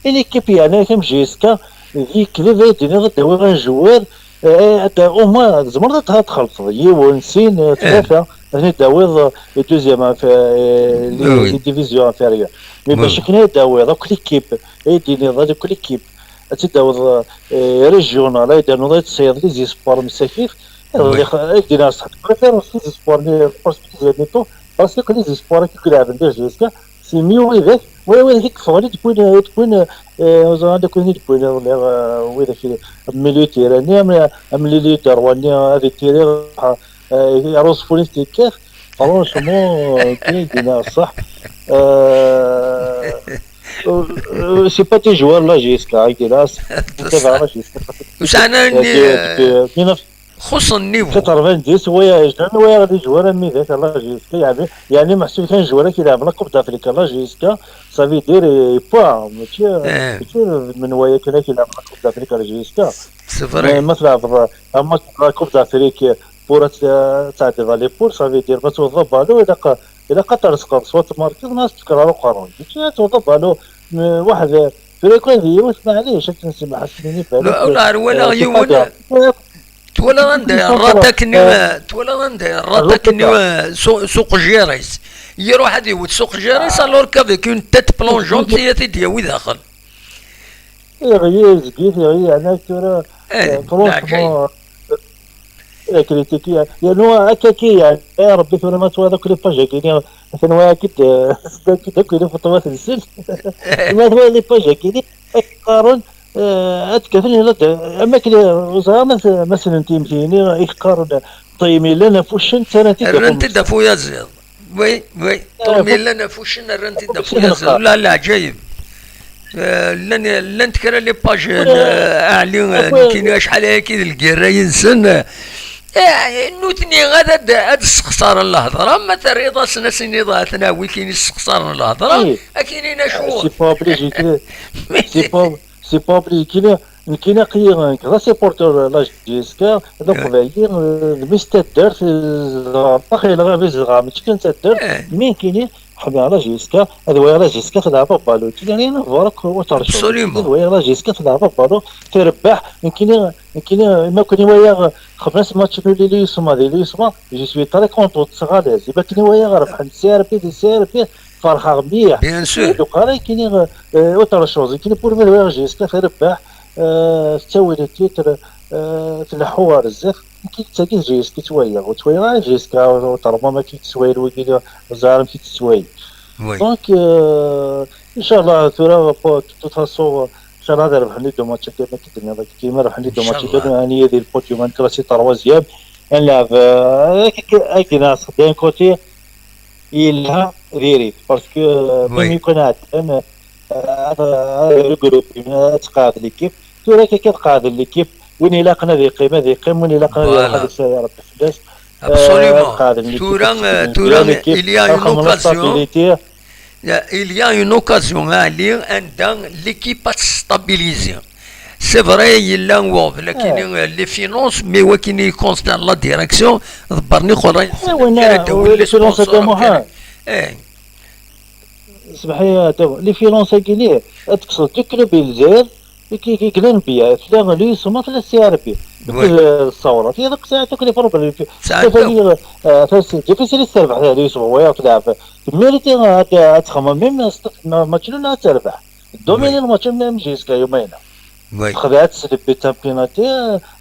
Eh, l'équipe, yeɛni, comme J S K, d lekdeb ay d-tenniḍ ad d-tawiḍ un joueur, eh, eh, ad, au moins, tzemreḍ ad, ad txellṣeḍ yiwen, sin, eh, tlata, ad ten-id-tawiḍ, eh, deuxième, eh, les, oui, les divisions inférieures. Mais bac akken ad d-tawiḍ akk l'équipe, ay d-tenniḍ akk l'équipe, ad tt-id-tawiḍ, eh, régional, ay d-ternuḍ, ay tesɛiḍ les espoirs msakit, Iḍelli, ay d-iniɣ ṣṣeḥ, préférence les espoirs, les perspectives, admettons, parce que les espoirs qui lɛeben déjà jusqu'à, c'est mieux widak, wala widak i yeffɣen i d-wwin, i d-wwin, euh, ẓran akk i d-wwin iḍelli, euh, widak i, am militaire-nni, am, am militaire-nni, ad ittiri, euh, ar uẓeffun i s-d-yekkat, franchement, euh, ay d-iniɣ ṣṣeḥ, euh, euh, c'est pas des joueurs là jusqu'à, ay d-iniɣ, c'est pas des joueurs là jusqu'à. Ur sɛan ara nni, euh, xuṣṣen niveau. Quatre-vingt-dix, ouais, jamais ouais, des joueurs à mi-, là, jusqu'à, il y avait, il y a même ceux qui jouaient qui avaient la Coupe d'Afrique, là, jusqu'à, ça veut dire, euh, pas, monsieur, monsieur, من ويا كنا كي لعب la Coupe d'Afrique, là, jusqu'à. C'est vrai. Mais, مثلا، un match de la Coupe d'Afrique, pour être, euh, ça, devant les poules, ça veut dire, ما توضب بالو، إلا ق-، إلا قطر سقط، سوا تماركي، الناس تكرر وقارون. ماشي توضب بالو، م-، واحد، في الكوين ديالو، اسمح لي، شفت نسمع حسنيني بالك. لا، لا، ولا آه، c'est pas يوم grave. Twalaḍ anda yerra atak-nni, twalaḍ anda yerra atak-nni, euh, su-, s uqejjir-is. Iruḥ ad iwet s uqejjir-is, alors qu'avec une tête plongeante, i ad t-id-yawi daxel. Iɣli zgit, iɣli yeɛna tura, eh, franchement, la critique, yernu akka ki, yeɛni, eh, Rebbi, tura ma twalaḍ akk les pages-agi-nni, atan wa akid, eh, akid akk yella feṭṭuwat-nsen. Ma twalaḍ les pages-agi-nni, ay qqaren, eh, ad kkaten, yella d-, am akken, ur ẓriɣ ma s-, ma ssnen timetti-nni i qqaren ṭṭim yellan ɣef uccen, ttarran-t-id ɣef uyaziḍ. Oui, oui. Ṭṭim yellan ɣef uccen, rran-t-id ɣef uyaziḍ. La, leɛǧayeb. Eh, llan, llant kra les pages n, eh, Aɛli, eh, nekkini acḥal ayagi d lgirra yid-sen. Eh, nutni ad, ad, ad sexṣaren lehḍra, ma terriḍ-asen, ad s-tiniḍ, "Atna wi kini sexṣaren lehḍra", ad k-inin acu. C'est pas obligé, c'est pas, c'est pas obligé. Kini, nekkini aql-i, nekk d asupporter la J S K, d aqbayli, eh, d mmi-s n taddart, eh, zedɣeɣ, axi lɣabi zedɣeɣ, mačči kan taddart, mi nekkini ḥemmleɣ la J S K, ad waliɣ la J S K tleɛb abalun. Kini rien à voir ak ur terciḍ. Absolument. Ad waliɣ la J S K tleɛb abalun, trebbeḥ, nekkini, nekkini, ma kuni waliɣ xemsa match nul i l'U S M A, di l'U S M A, je suis très content, ttɣalaz. Ma kuni waliɣ rebḥen C R B, di C R B, ferḥeɣ mliḥ. Bien sûr. Donc, ara kini, euh, autre chose, kini pour moi, la J S K trebbeḥ, euh, tettawi le titre, euh, tleḥḥu ɣer zdat. Nekk d tagi J S K ttwaliɣ, ur ttwaliɣ ara J S K, ur terma ma k-id-ttwayil wigi, ẓer amek i tt-ttwayil. Oui. Donc, euh, inchallah, tura, de toute façon, inchallah, ad rebḥen les deux matchs, akka ma k-id-tenniḍ, akka ma rebḥen les deux matchs, inchallah. Aniya di le podium, ad nekker si troisième, ad nlɛeb, euh, akken, akken, d'un côté, yelha diri-t, parce que, euh, oui, même yukan ɛeddan, euh, ad, ad regrouper, ad tqeɛɛed l'équipe. Tura akka ad qeɛɛden l'équipe, win ilaqen ad yeqqim, ad yeqqim, win ilaqen ad iruḥ, voilà, ad isali Rebbi fell-as. Absolument. Euh, ad qeɛɛden l'équipe, tura, euh, tura, il y a une occasion. Ad xedmen la stabilité. Il y a une occasion, Ali, anda l'équipe ad stabiliser. C'est vrai, yella uɣbel akini, eh, les finances, mais wakini concerne la direction, ḍebbren iqerra-nsen, eh, win, kra, eh, d les sponsors, kra. Eh. Smeḥ-iyi, les finances-agi-nni, ad tekkseḍ du club i Lezzayer, i k-, i k-, i yellan biya, tella l'U S M A, tella C R B. Oui. Tella ṣṣawra, tella deg sɛiɣ akk les problèmes. Sɛiɣ akk. Difficile ad terbeḥ l'U S M A, wayeɣ telɛeb. Temmiri ad, ad txemmem, même ma, ma tcennun ad terbeḥ. Dominer le match, même jusqu'à يومين. Oui. Txedɛeḍ s le but un penalty,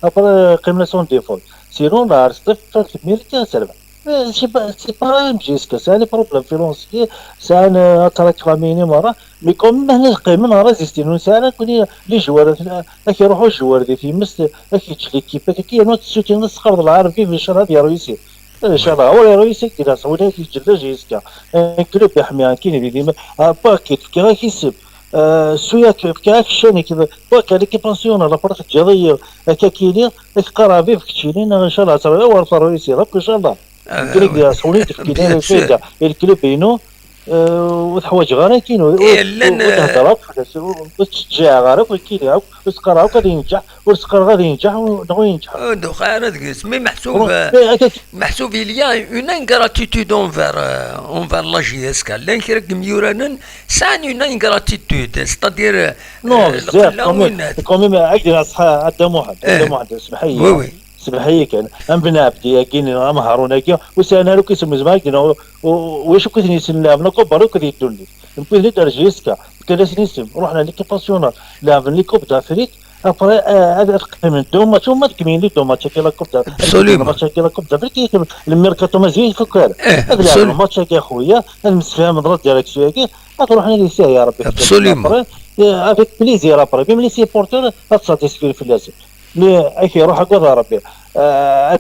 après, qqimen sans défaut. Sinon, la reste, temmiri ad terbeḥ. Eh, c'est pas, c'est pas M J S K, c'est un problème financier, c'est un, euh, ad tṛaklamini merra, mais quand même, hna qqimen, résister, ur nesɛi ara, kuni, les joueurs, ad k-iruḥ ujewwer di times, ad k-yeǧǧ l'équipe, ad k-, yernu ad tessutiniḍ, ad tesxerbeḍ lɛerbi, inchallah ad yerwisi. Inchallah, ur yerwisi, kina, win ad k-yeǧǧen d M J S K. Un club iḥmi, kini, di times, ah, pas que, fkiɣ-ak isem, euh, suya, fkiɣ-ak ccan, kina, pas que l'équipe nationale, après, teǧǧiḍ-iyi, akka kini, Iqarabib keččini, neɣ inchallah ad terwiḍ, ad terwiḍ si Rebbi, inchallah. Ah, nekk, oui. Sɣuni d-fkiɣ, bien sûr, i le club-inu, euh, ur t-ḥwaǧeɣ ara, kini, ur, eh, ur, llan, ur, eh, d-heddreɣ akk fell-as, ur, ur tt-ttjeɛɛiɣ ara akk, kini, akk, ur s-qqareɣ akk ad yenǧeḥ, ur s-qqareɣ ad yenǧeḥ, u-, neɣ ur yenǧeḥ. Ur d-uqiɛ ara deg-s, mais meḥsub, eh, meḥsub il y a une ingratitude envers, euh, envers la J S K. Llan kra n yimyuranen sɛan une ingratitude, c'est-à-dire, euh, non, euh, bzzaf, quand même, quand même, ad d-iniɣ ṣṣeḥ, a Dda Muḥend, a Dda Muḥend, smeḥ-iyi. Oui, oui. Smeḥ-iyi kan, am Ben Ɛebdi-agi, neɣ am Haṛun-agi, ur sɛin ara akk isem, zma, ur, ur, ulac akk i ten-yessnen, leɛben akk aberri akk di ddunit. Newwi-ten-id ar J S K, fkan-asen isem, ruḥen ar l'équipe nationale, leɛben les coupes d'Afrique, Après, euh, ad qqimen deux matchs, uma tkemmel deux matchs-agi la Coupe d'Afrique. Absolument. Match-agi la Coupe d'Afrique, le mercato mazal ifuk ara. Eh, ad lɛeben match-agi a xuya, ad msefhamen d la direction-agi, ad ruḥen ad yessihi Rebbi. Absolument. Après, euh, avec plaisir après. Même les supporters, ad satisfaire fell-asen. Mais, ak iruḥ akked Rebbi. Euh,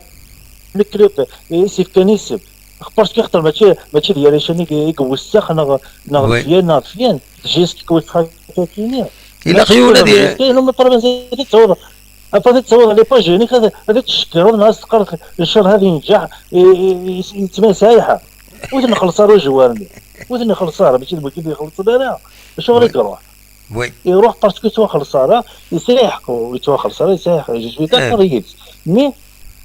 le club, yessefk ad niseb. Parce que xaṭer mačči, mačči d Yarican i, i iwessax neɣ, neɣ d Fian, neɣ d Fian. Juste que wessax akini. Ilaq yiwen ad y- Ilaq ma ṭṭalben ad taweḍ. Après ad taweḍ les pages-inek, ad, ad teccekreḍ neɣ ad teqqareḍ ncallah ad yenǧeḥ, i, i, i, yettmasayeḥ. Ur t-nxelleṣ ara ujewwar-nni. Ur t-nxelleṣ ara, mačči d wigi d-ixellṣen ara. Acuɣer i iruḥ? Iruḥ parce que yettwaxelleṣ ara, yesɛa lḥeqq, ur yettwaxelleṣ ara, yesɛa lḥeqq. Je suis d'accord yid-s. Mais,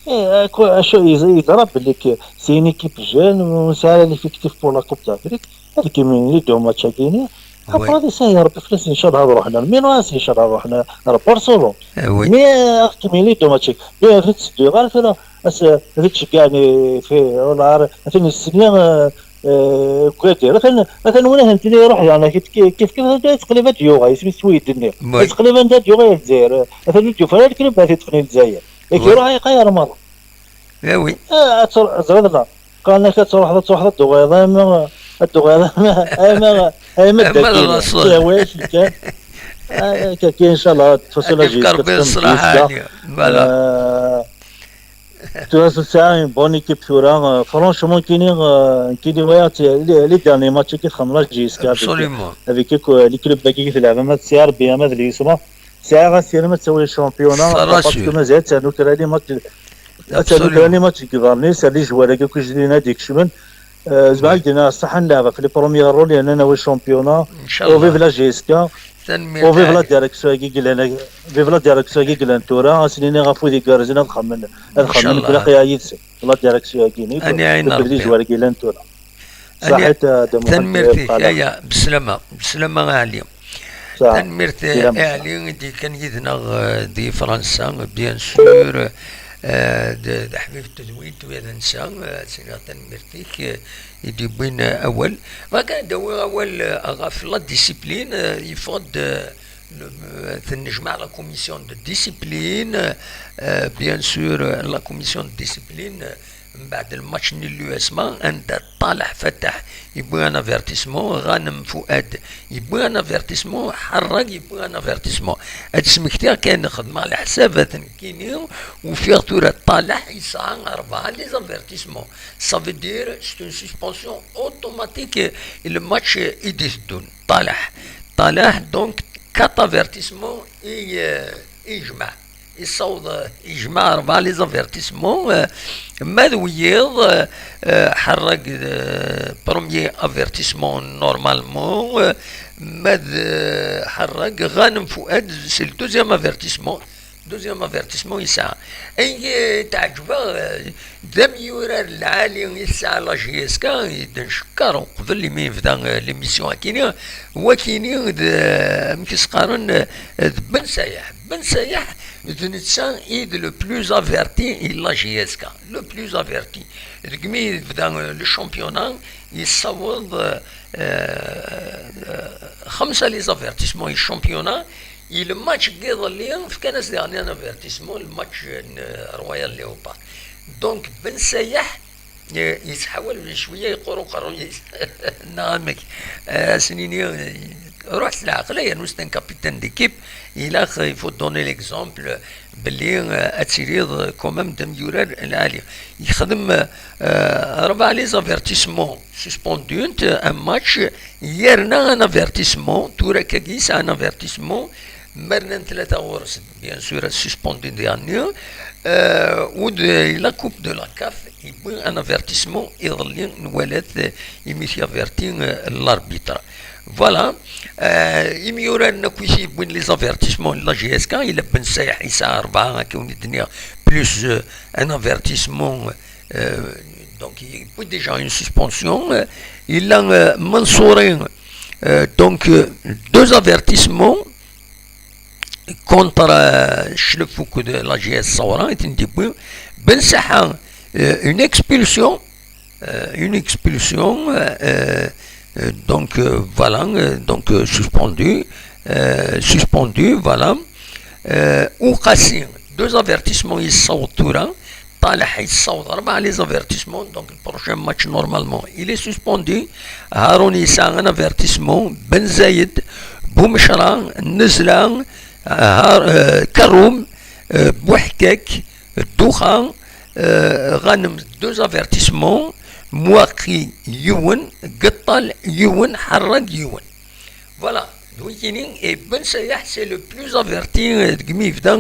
eh, acu yeẓra belli c'est une équipe jeune, ur nesɛi ara l'effectif pour la Coupe d'Afrique. Ad kemmlen les deux matchs-agi-nni. Après, ad yessihi Rebbi fell-asen, ncallah ad ruḥen ar Milan, ncallah ad ruḥen ar Barcelone. Mais, ad kemmlen les deux matchs. Mais, ad tteddu ɣer tura, ad ttceggɛen fi, wala ar, atan yesni, eh, eh, Gadir. Atan, atan win ahen-tini iruḥ, yeɛna kif, kif, kif, ad teqlib ad d-yuɣal, isem-is Sweden-nni. Ad teqlib ad d-yuɣal ar Lezzayer. Atan ur d-yufi ara lklub ad t-iṭṭfen i Lezzayer. Yak iruḥ, iqayar merra. Eh oui. Ah, ad tru-, ẓriḍ la. Qqaren-ak ad truḥeḍ, ad truḥeḍ, ad d-tuɣaleḍ ama, ad d-tuɣaleḍ ama, ama, ama d Ama d dagi. Rasul. Tihawa-yak kan. Ah, kaki, inchallah, tfasul Ad yefk Rebbi ṣṣeḥḥa, ɛni. Voilà. Euh, tura tesɛa une bonne équipe tura. Euh, franchement, kini, euh, kini waya, ti-, les, les derniers matchs i txedmeḍ la J S K avec, Absolument. Avec, euh, les clubs-agi i tleɛbem, ama d C R B, ama d l'U S M A. Sɛiɣ asirem ad tawi championnat, Ça parce que rassure. Mazal ad ternu kra n les matchs, ad ternu kra n les matchs deg iḍarren-is, ar les joueurs-agi akk ijdiden ad d-ikecmen. Euh, zemreɣ ad k-d-iniɣ ṣṣeḥ ad nleɛb ɣef les premiers rôles, yerna nawi championnat. Inchallah. Au vive la J S K. Tanemmirt. Au vive la direction-agi yellan, vive la direction-agi yellan tura, ad sen-iniɣ afud igerrzen ad xedmen, ad xedmen. Inchallah. Nekk ilaq yid-sen. La direction-agi-nni. Ani ayen Rebbi. Les joueurs-agi yellan tura. Ani-, Saḥit, a Dda Muḥend, tanemmirt-ik, aya, beslama, beslama a Ɛli. Tanemmirt, a Ɛli, i d-yekkan yid-neɣ, eh, di Fransa, bien sûr, eh, d, d aḥbib n tedwilt, tura d netta, eh, ad s-iniɣ tanemmirt-ik, eh, i d-yewwin, eh, awal. Bɣiɣ kan ad d-awiɣ awal, eh, ɣef la discipline, eh, yeffeɣ-d, eh, le, eh, tennejmaɛ la commission de discipline, eh, bien sûr, eh, la commission de discipline, eh, Mbeɛd lmatch-nni n l'U S M A, anda Ṭalaḥ Fataḥ yewwi un avertissement, Ghanem Fouad yewwi un avertissement, Ḥerrag yewwi un avertissement. Ad d-smektiɣ kan, xedmeɣ leḥsab, atan nekkini ufiɣ tura Ṭalaḥ yesɛa rebɛa les avertissements. Ça veut dire, c'est une suspension automatique i lmatch i d-iteddun. Ṭalaḥ, Ṭalaḥ, donc, quatre avertissements i, eh, i yejmeɛ. Yessaweḍ, eh, yejmeɛ rebɛa les avertissements, eh, ma d wiyiḍ, eh, eh, Ḥerrag, eh, premier avertissement normalement, eh, ma d, eh, Ḥerrag, Ghanem Fouad, c'est le deuxième avertissement. Deuxième avertissement yesɛa. Ay, eh, tɛeǧbeɣ, eh, d amyurar lɛali i tesɛa la J S K, i d-ncekker uqbel imi yebda, eh, l'émission akini, wakini d, eh, amek i s-qqaren, eh, d Ben Sayaḥ. Ben Sayaḥ d netta i d le plus averti i la J S K, le plus averti. Deg mi yebda, eh, le championnat, yessaweḍ, eh, eh, xemsa les avertissements i championnat, i lmatch n yiḍelli, fkan-as diɣen un avertissement, lmatch n, eh, Royal Léopard. Donc, Ben Sayaḥ, eh, yettḥawal cwiya, yeqqur uqerruy-is. Neɣ amek? Eh, ad s-nini, eh, ruḥ s leɛqel, yernu c'est un capitaine d'équipe, ilaq, il faut donner l'exemple, belli, eh, ad tiliḍ, eh, quand même d amyurar lɛali. Yexdem, eh, rebɛa les avertissements suspendus, un match, yerna un avertissement, tura akkagi yesɛa un avertissement, ma rnan tlata ɣur-s, bien sûr, ad suspendin diɣenni, eh, u d la coupe de la CAF, yewwi un avertissement iḍelli, nwala-t, eh, imi t-yaverti, eh, l'arbitre. Voilà. Euh, imyuraren akk i yewwin les avertissements n la J S K, yella Ben Sayaḥ yesɛa rebɛa, akka wen-d-nniɣ, plus, euh, un avertissement, euh, donc il y a déjà une suspension. Euh, yella, euh, Mansouri, euh, donc, euh, deux avertissements contre, euh, Chlefuk de la J S Saoura, i ten-id-yewwi. Ben Sayaḥ, euh, une expulsion, euh, une expulsion, euh, euh, donc, euh, voilà, euh, donc, euh, suspendu, euh, suspendu, voilà. Euh, Uqasi, deux avertissements yessaweḍ tura. Ṭaleḥ yessaweḍ rebɛa les avertissements, donc le prochain match normalement il est suspendu. Haroun yesɛa un avertissement. Ben Zayed, Boumechra, Nezla, euh, Har- euh, Karoum, euh, Bouhkek, Douha, euh, Ghanem, deux avertissements. Mouaki, yiwen. Gettal, yiwen. Harrag, yiwen. Voilà. Donc, et Ben Sayah, c'est le plus averti, euh, deg mi yebda,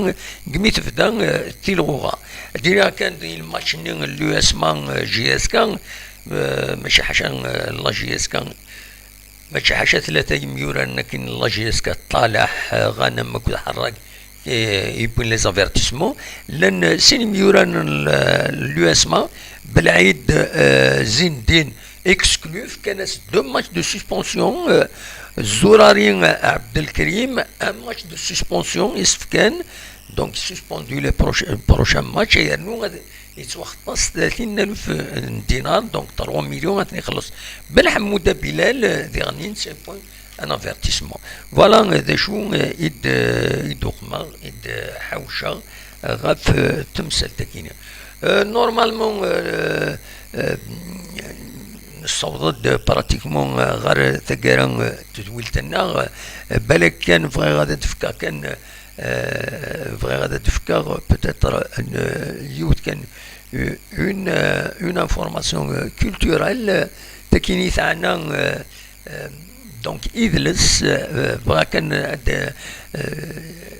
deg mi tebda, euh, tilɣuɣa. Dina kan di lmatch-nni n l'U S M A, euh, J S K, euh, mačči ḥaca, euh, la J S K, mačči ḥaca tlata yemyuraren akken la J S K, Ṭaleḥ, euh, Ghanem akked Harrag, euh, yewwin les avertissements. Llan, euh, sin yemyuraren n l-, l'U S M A, Belɛid, euh, Zindin, exclu, fkan-as deux matchs de suspension, euh, Zourari, euh, Abdelkrim, un match de suspension i s-fkan, donc suspendu les prochains, prochains matchs, yernu ad yettwaxeṭṭas tlatin alef n dinar, donc trois millions ad ten-ixelleṣ. Ben Ḥemmuda Bilal, euh, diɣen, c'est point un avertissement. Voilà, euh, d acu, euh, i d-, euh, i d-uqmeɣ, i d-ḥawceɣ, euh, ɣef, euh, temsalt-agi. Euh, normalement, euh, euh, nessaweḍ-d pratiquement, euh, ɣer taggara, euh, n tedwilt-nneɣ. Euh, balak kan bɣiɣ ad d-fkeɣ kan, euh, bɣiɣ ad d-fkeɣ peut-être une, yiwet kan, euh, une, euh, une information, euh, culturelle, euh, takini teɛna, euh, euh, donc, idles, euh, bɣiɣ kan ad, euh,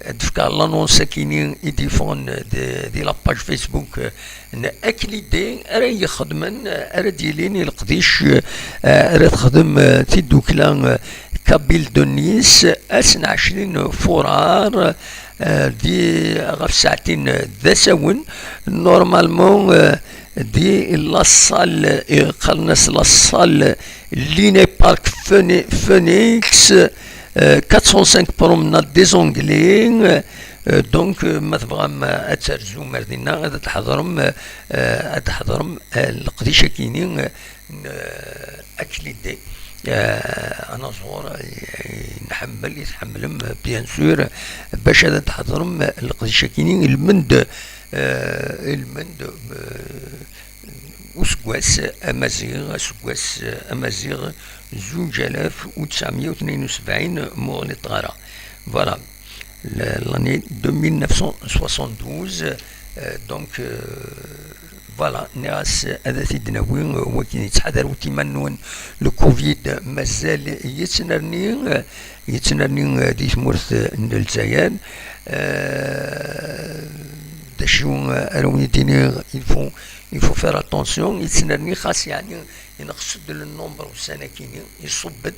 ad d-fkeɣ l'annonce-akini i d-yeffɣen di, di la page Facebook, euh, n Aklide, ara yexdmen, euh, ara d-yilin i leqdic, euh, ara texdem, euh, tiddukla, euh, Kabyle de Nice, ass n ɛecrin furar, euh, di, ɣef saɛtin d asawen, normalement, euh, di la salle, euh, qqaren-as la salle Liné Park Phoeni-, Phoenix, euh, quatre cent cinq promenade des Anglais, euh, donc, euh, ma tebɣam, euh, ad terzum ar dinna, ad tḥeḍrem, euh, ad tḥeḍrem, euh, leqdic-akini, euh, n, euh, Aklide, euh, anaẓur, euh, i nḥemmel, i tḥemmlem, euh, bien sûr, bac ad tḥeḍrem, euh, leqdic-akini, ilmend, euh, ilmend, euh, useggas amaziɣ, aseggas amaziɣ zuǧ alaf u tesɛemya u tnin u sebɛin, m'ur ɣliṭeɣ ara. Voilà. Le-, l'année de mille neuf cent soixante-douze, euh, donc, euh, voilà, nniɣ-as ad t-id-nawi, euh, wakken yettḥadar wet iman-nwen, le covid mazal yettnerni, euh, yettnerni, euh, di tmurt, euh, n Lezzayer. Euh, d acu, euh, ara wen-d-iniɣ, il faut, il faut faire attention, yettnerni xas yeɛni ineqs-d le nombre ussan-akini, iṣubb-d,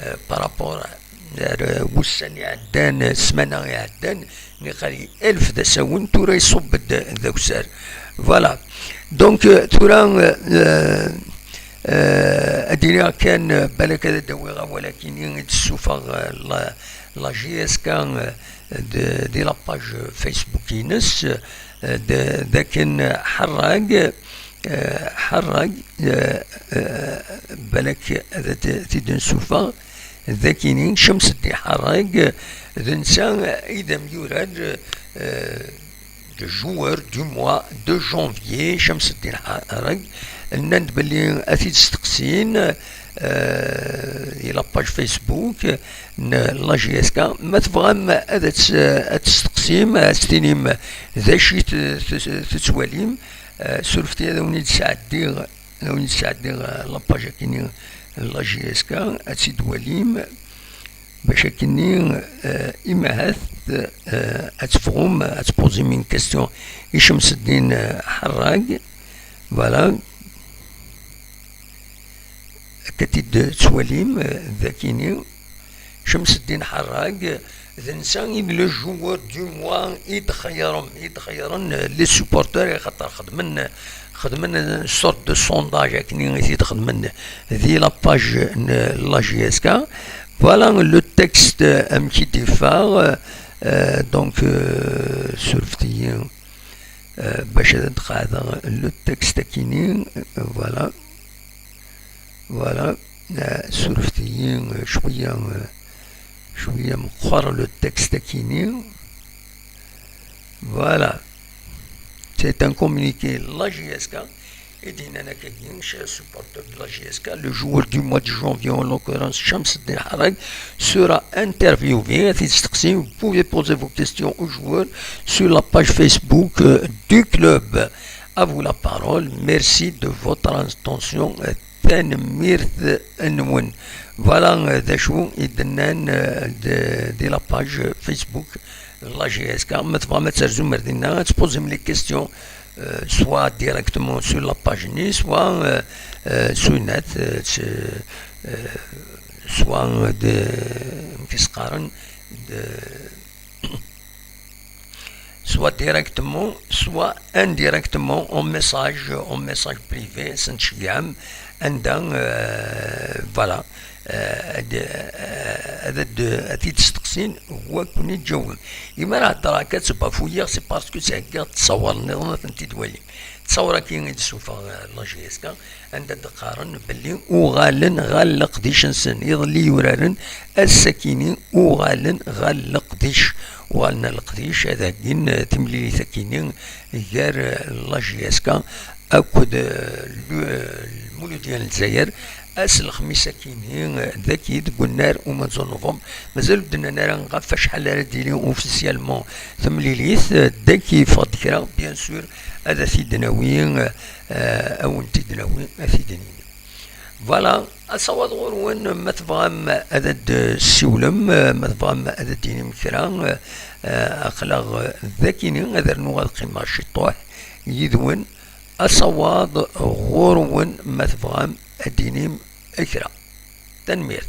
euh, par rapport ar, euh, wussan iɛeddan, euh, ssmana iɛeddan, niqal alef d asawen, tura iṣubb-d d awessar. Voilà. Donc, euh, tura, euh, euh, ad d-iniɣ kan, euh, balak ad d-awiɣ awal-akini i d-tessufeɣ, euh, la, la J S K, euh, d-, di la page Facebook-ines, euh, d-, d akken Ḥerrag, euh, Ḥerrag, euh, euh, balak ad t-, t-id-nessufeɣ, d akini, Camseddin Ḥerrag, d netta i d amyurar, euh, le joueur du mois de janvier, Camseddin Ḥerrag. Nnan-d belli ad t-id-steqsin, euh, di la page Facebook n la J S K. Ma tebɣam ad tt-, ad testeqsim, ad s-tinim d acu i t-, t-, tettwalim, euh, surfet-iyi ad awen-id-sɛeddiɣ, ad awen-id-sɛeddiɣ, euh, la page-akini n la J S K, ad tt-id-twalim. Bac akkenni, euh, imahat, euh, ad tebɣum, ad tpozim une question i Camseddin, euh, Ḥerrag. Voilà. Akka t-id-tettwalim, euh, d akini. Camseddin Ḥerrag, d netta i d le joueur du mois i d-xeyyren, i d-xeyyren, euh, les supporters, axaṭer xedmen, xedmen une sorte de sondage, akken i t-id-xedmen di la page n la J S K. Voilà le texte, euh, amek i d-yeffeɣ, euh, donc, euh, surfet-iyi, euh, bac ad d-qeɛdeɣ le texte-akini, euh, voilà. Voilà, euh, surfet-iyi, euh, cwiya, euh, cwiya meqqer le texte-akini. Voilà. C'est un communiqué de la J S K. Et Dinanak Ginch, supporter de la J S K, le joueur du mois de janvier, en l'occurrence Shamsuddin Harag, sera interviewé. Vous pouvez poser vos questions aux joueurs sur la page Facebook euh, du club. À vous la parole. Merci de votre attention. Tanemmirt-nwen. Voilà euh, d acu i d-nnan euh, de, de la page Facebook la J S K. Ma tebɣam ad terzum ar dinna, ad tposem les questions euh, soit directement sur la page-nni, soit euh, euh, sur net, euh, s- euh, soit de, amek i s-qqaren, de, soit directement, soit indirectement en message, en message privé, s n tceggɛem, anda, euh, voilà, euh, ad, euh, ad, ad, ad t-id-steqsin, wa ken-iǧaweb. Imi ara heddreɣ akka, c'est pas fouillère, c'est parce que sɛeggiɣ ttṣawar nniḍen ad tent-id-wali. Ttṣawar-agi i d-sufeɣ, euh, la J S K, anda d-qqaren belli uɣalen ɣer leqdic-nsen. Iḍelli uraren, ass-akini uɣalen ɣer leqdic. Uɣalen ɣer leqdic, ad heggin eh, timlilit akini gar eh, la J S K akked eh, le- eh, Lmuludya n Lezzayer. Ass lexmis akini eh, dagi deg unnar umenzu n novembre. Mazal ur d-nnan ara ɣef acḥal ara d-tili officiellement temlilit. Eh, dagi yeffeɣ-d kra, bien sûr, ad t-id-nawi, eh, ad wen-t-id-nawi, ad t-id-nini. Voilà, asawaḍ ɣur-wen, ma tebɣam ad d-tessiwlem, ma tebɣam ad d-tinim kra, eh, aql-aɣ dagi, ad rnuɣ ad qqimeɣ ciṭuḥ yid-wen. Asawaḍ ɣur-wen, ma tebɣam ad d-tinim kra. Tanemmirt.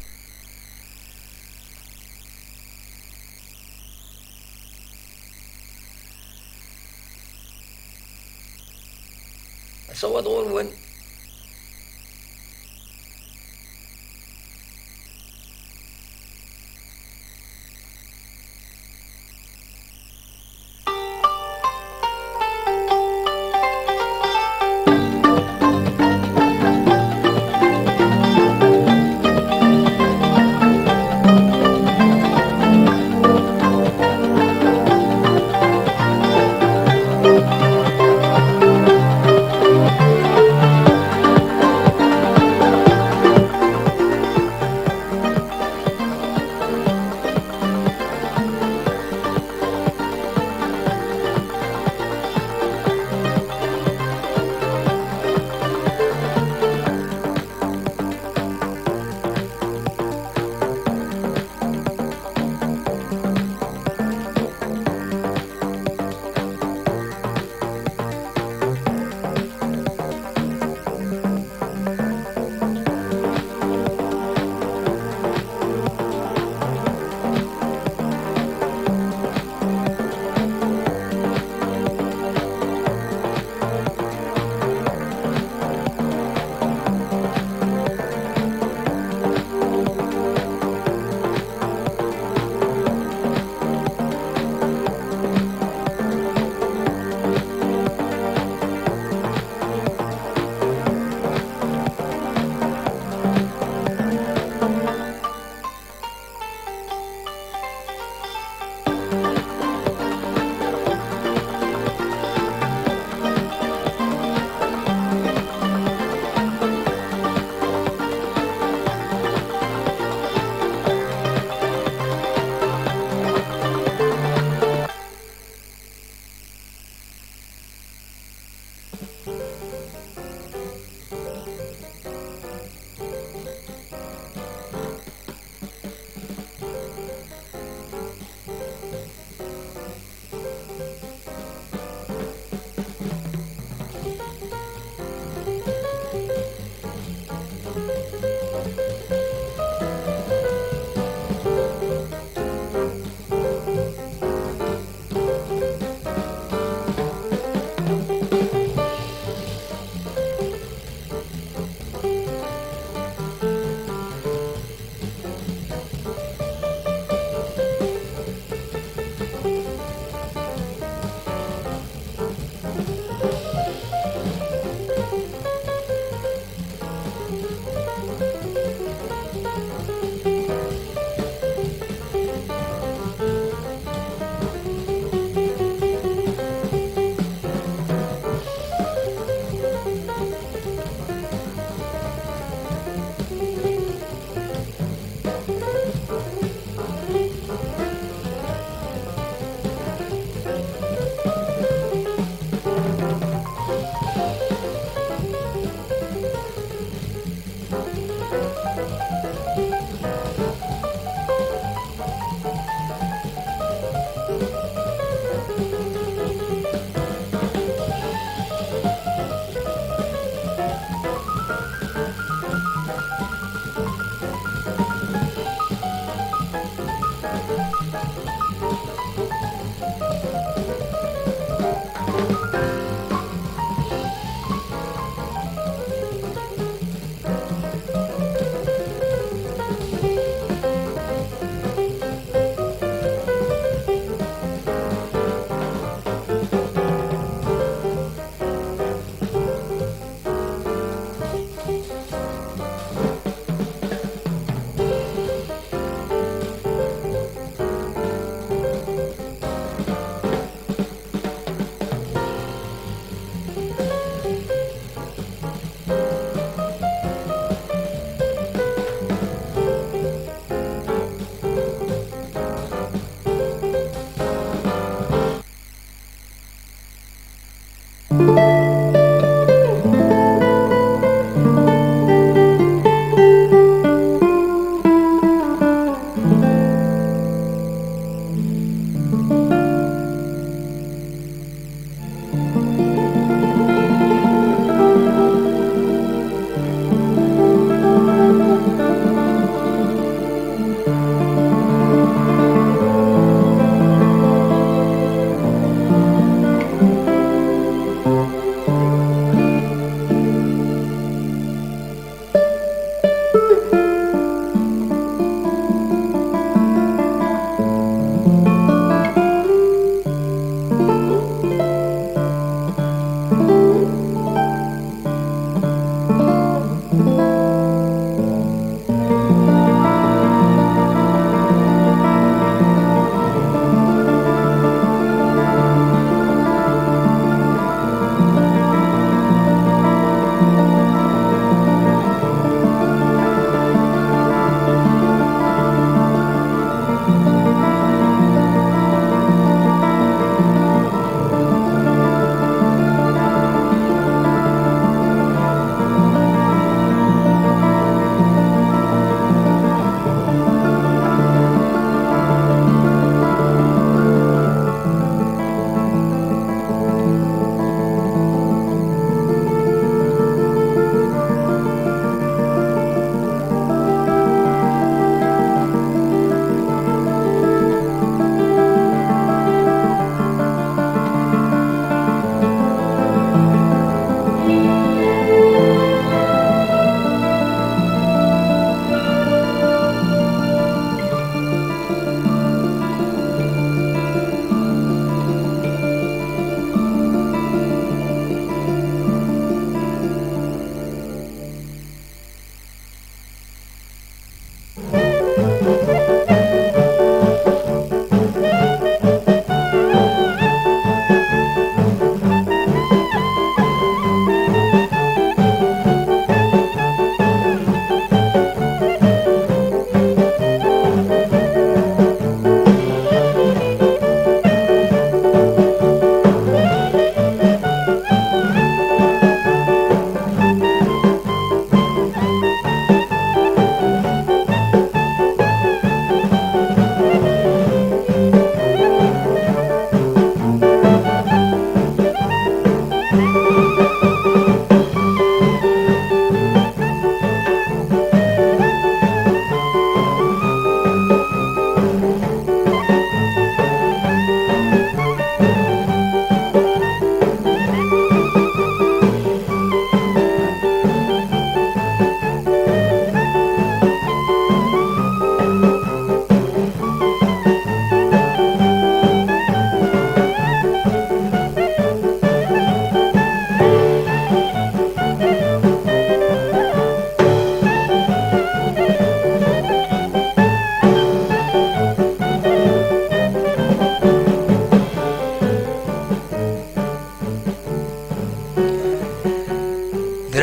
Asawaḍ ɣur-wen.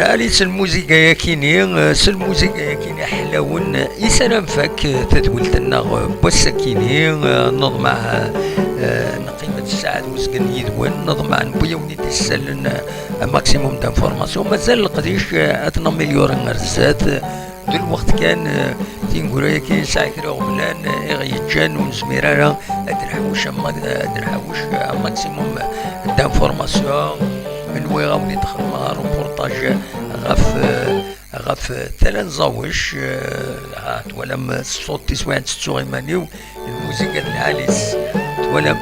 Ali s lmuziga-yakini, s lmuziga-yakini ḥlawen, i s ara nfak tadwilt-nneɣ n wass-akini. Neḍmeɛ, eh, neqqimet ssaɛat uzgen yid-wen, neḍmeɛ newwi-yawen-id isallen, eh, maximum d'information. Mazal leqdic, eh, ad t-naméliorer ar zdat. D lweqt kan, eh, tineggura-yaki yesɛa kra iɣeblan, eh, i ɣ-yeǧǧan ur nezmir ara ad nḥawec am-, ad nḥawec, eh, un maximum d'information. Nwiɣ ad wen-id-xedmeɣ reportage ɣef, eh, ɣef, eh, Tala n Zawic, eh, ha, twalam ṣṣut-is, wi tettuɣ iman-iw, lmuziga d lɛali-s, twalam.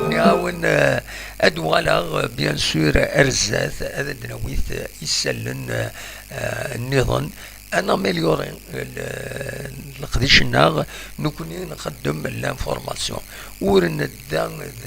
Nniɣ-awen, eh, ad uɣaleɣ, eh, bien sûr, ar zdat, ad d-nawi, eh, isallen, eh, eh, nniḍen, ad naméliorer, eh, le-, leqdic-nneɣ, nekkni nxeddem l'information. Ur nedda d,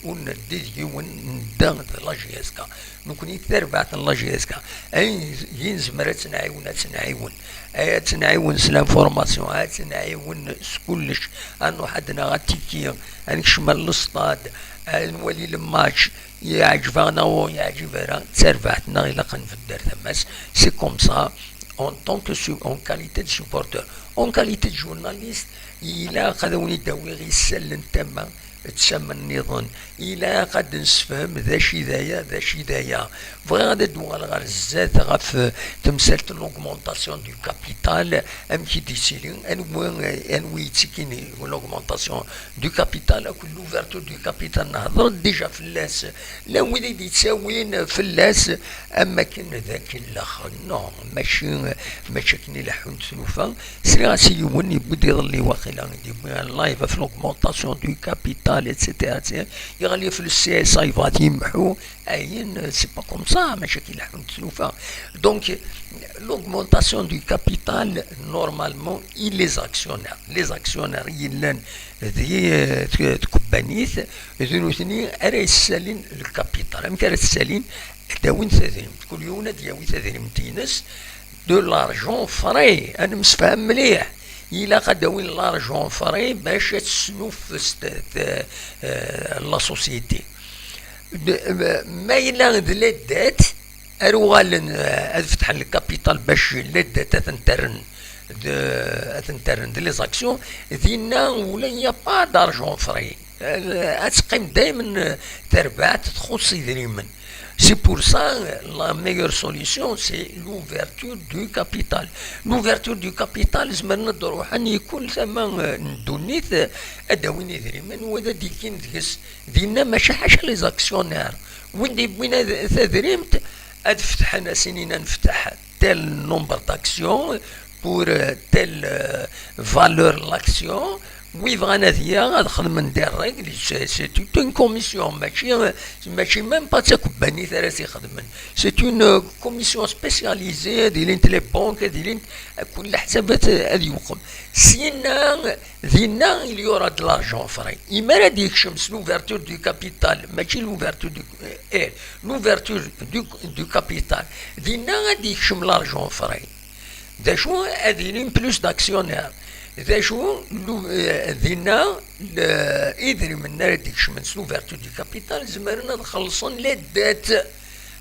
ur neddi d yiwen, nedda d la J S K. Nekkni d tarbaɛt n la J S K. Ayen i nezmer ad tt-nɛiwen, ad tt-nɛiwen. Ay ad tt-nɛiwen s l'information, ad tt-nɛiwen s kullec. Ad nruḥ ad naɣ atiki, ad nekcem ar lestad, ad nwali le match, yeɛǧeb-aɣ neɣ ur yeɛǧib ara, d tarbaɛt-nneɣ ilaq ad nbedd ar tama-s. C'est comme ça, en tant que su-, en qualité de supporter. En qualité de journaliste, ilaq ad awen-id-awiɣ isallen n tama d tama nniḍen. Ilaq ad d-nessefhem d acu i d aya, d acu i d aya. Bɣiɣ ad d-uɣaleɣ ɣer zdat ɣef, eh, temsalt n l'augmentation du capital, amek i d-yettili, anwa, eh, anwa yettikin i l'augmentation du capital, akked l'ouverture du capital, nehder déjà fell-as. Llan wid i d-yettawin fell-as am akken d akellex. Non, mačči, mačči akken i leḥḥunt tlufa. Sliɣ-as i yiwen yewwi-d iḍelli waqila, i d-yewwi live ɣef l'augmentation du capital, et cetera, et cetera. Yeɣli ɣef le C S A, yebɣa ad t-yemḥu. Ayen, c'est pas comme ça, mačči akken i leḥḥunt tlufa. Donc, l'augmentation du capital, normalement, i les actionnaires. Les actionnaires yellan di, eh, tk-, tkebbanit, d nutni ara yessalin le capital. Amek ara t-ssalin? Ad d-awin tadrimt. Kul yiwen ad d-yawi tadrimt-ines, de l'argent frais. Ad nemsefham mliḥ. Ilaq ad d-awin l'argent frais bac ad tesnuffes t-, t-, eh, la société. De, ma yella d la dette, ar uɣalen, eh, ad fetḥen le capital bac la dette ad ten-terren de, ad ten-terren de les actions, dinna ula il n'y a pas d'argent frais. Eh, ad teqqim daymen, eh, terbaɛt txuṣṣ idrimen. C'est pour ça, la meilleure solution, c'est l'ouverture du capital. L'ouverture du capital, zemren ad d-ruḥen i kul tama, eh, n ddunit, eh, ad d-awin idrimen, u ad d-ikkin deg-s. Dinna, maca ḥaca les actionnaires. Win d-yewwin ad, tadrimt, ad fetḥen, ad s-inin ad nefteḥ tel nombre d'actions pour, euh, telle, euh, valeur l'action. Wi bɣan ad yaɣ, ad xedmen des règles, c'est, c'est toute une commission, mačči, mačči même pas d takebbanit ara s-ixedmen. C'est une, euh, commission spécialisée, ad ilint les banques, ad ilint, euh, kul leḥsab ad, ad yuqem. Syenna, dinna, il y aura de l'argent frais. Imi ara d-yekcem s l'ouverture du capital, mačči l'ouverture du, eh, l'ouverture du, du capital. Dinna ad d-yekcem l'argent frais. D acu ad ilin plus d'actionnaires? D acu lu-, eh, dinna, le, idrimen ara d-ikecmen s l'ouverture du capital, zemren ad xellṣen les dettes.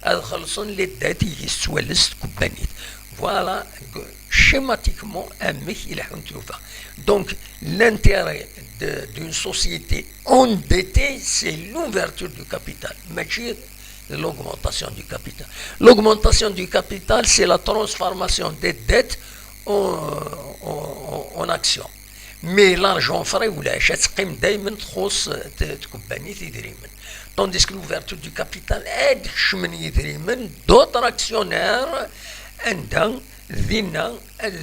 Ad xellṣen les dettes i s-tettwales tkebbanit. Voilà, schématiquement, amek i leḥḥun tlufa. Donc, l'intérêt de, d'une société endettée, c'est l'ouverture du capital, mačči l'augmentation du capital. L'augmentation du capital, c'est la transformation des dettes en, en, en, en actions. Mais l'argent frais ulac, ad teqqim daymen txuṣṣ t-, tkebbanit idrimen. Tandis que l'ouverture du capital, ad kecmen yidrimen d'autres actionnaires, anda dinna ad,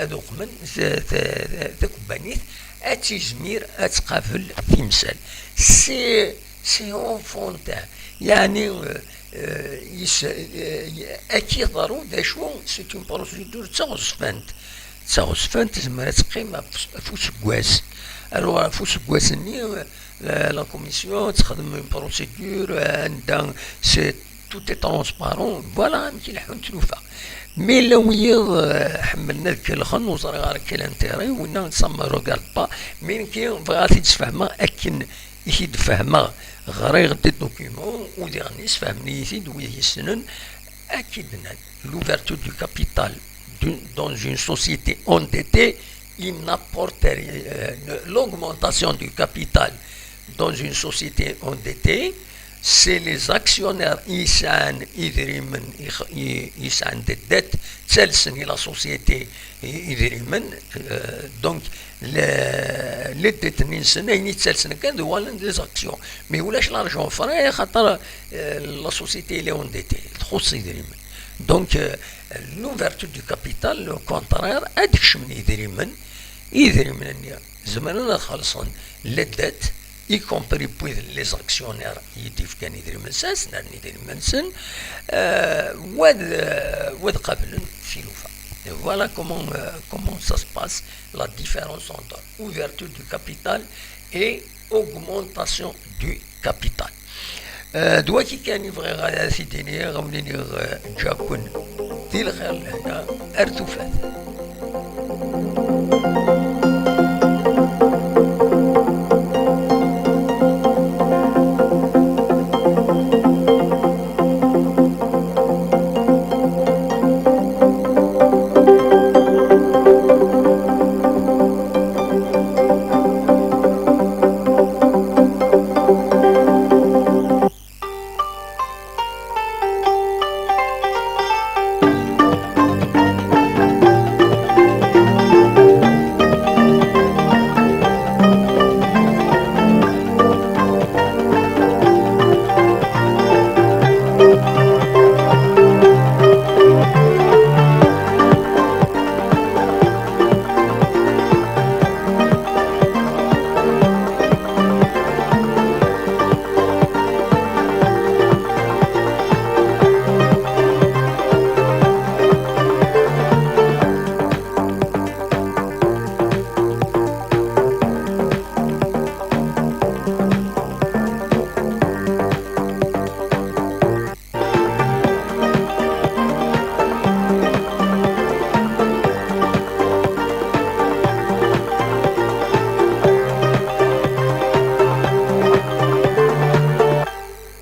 ad uqmen t-, t-, takebbanit, ad tizmir ad tqabel timsal. C'est, c'est enfantin. Yeɛni, euh, euh, yis-, euh, ad k-yeḍru d acu, c'est une procédure d taɣezfant. D taɣezfant, tezmer ad teqqim ɣef, ɣef useggas. Alors, ɣef useggas-nni, la, la commission ad texdem une procédure, euh, anda c'est, tout est transparent. Voilà amek i leḥḥun tlufa. Mi llan wiyiḍ, euh, ḥemmlen ad kellxen, ur ẓriɣ ara quel intérêt, winna, ça me regarde pas. Mais nekki bɣiɣ ad t-id-sfehmeɣ akken i t-id-fehmeɣ. Ɣriɣ-d documents, u diɣen ssefhmen-iyi-t-id wid yessnen. L'ouverture du capital dans une société endettée, il n'apporte rien. L'augmentation du capital dans une société endettée, c'est les actionnaires qui sont des dettes, telles sont la société idrimen, donc les dettes ni nsena ni telles sont des actions. Mais où lâche l'argent frais, la société est endettée. Donc, euh, l'ouverture du capital, au contraire, ad kecmen idrimen, idrimen-nni zemren ad xellṣen les dettes, y compris les actionnaires i d-ifkan idrimen-nsen, snerni idrimen-nsen, euh, wad, euh, wad qablen tilufa. Et voilà comment, euh, comment ça se passe, la différence entre ouverture du capital et augmentation du capital. D wagi kan i bɣiɣ ad t-id-iniɣ, ad wen-iniɣ ǧǧaken di lxir lehna ar tufat.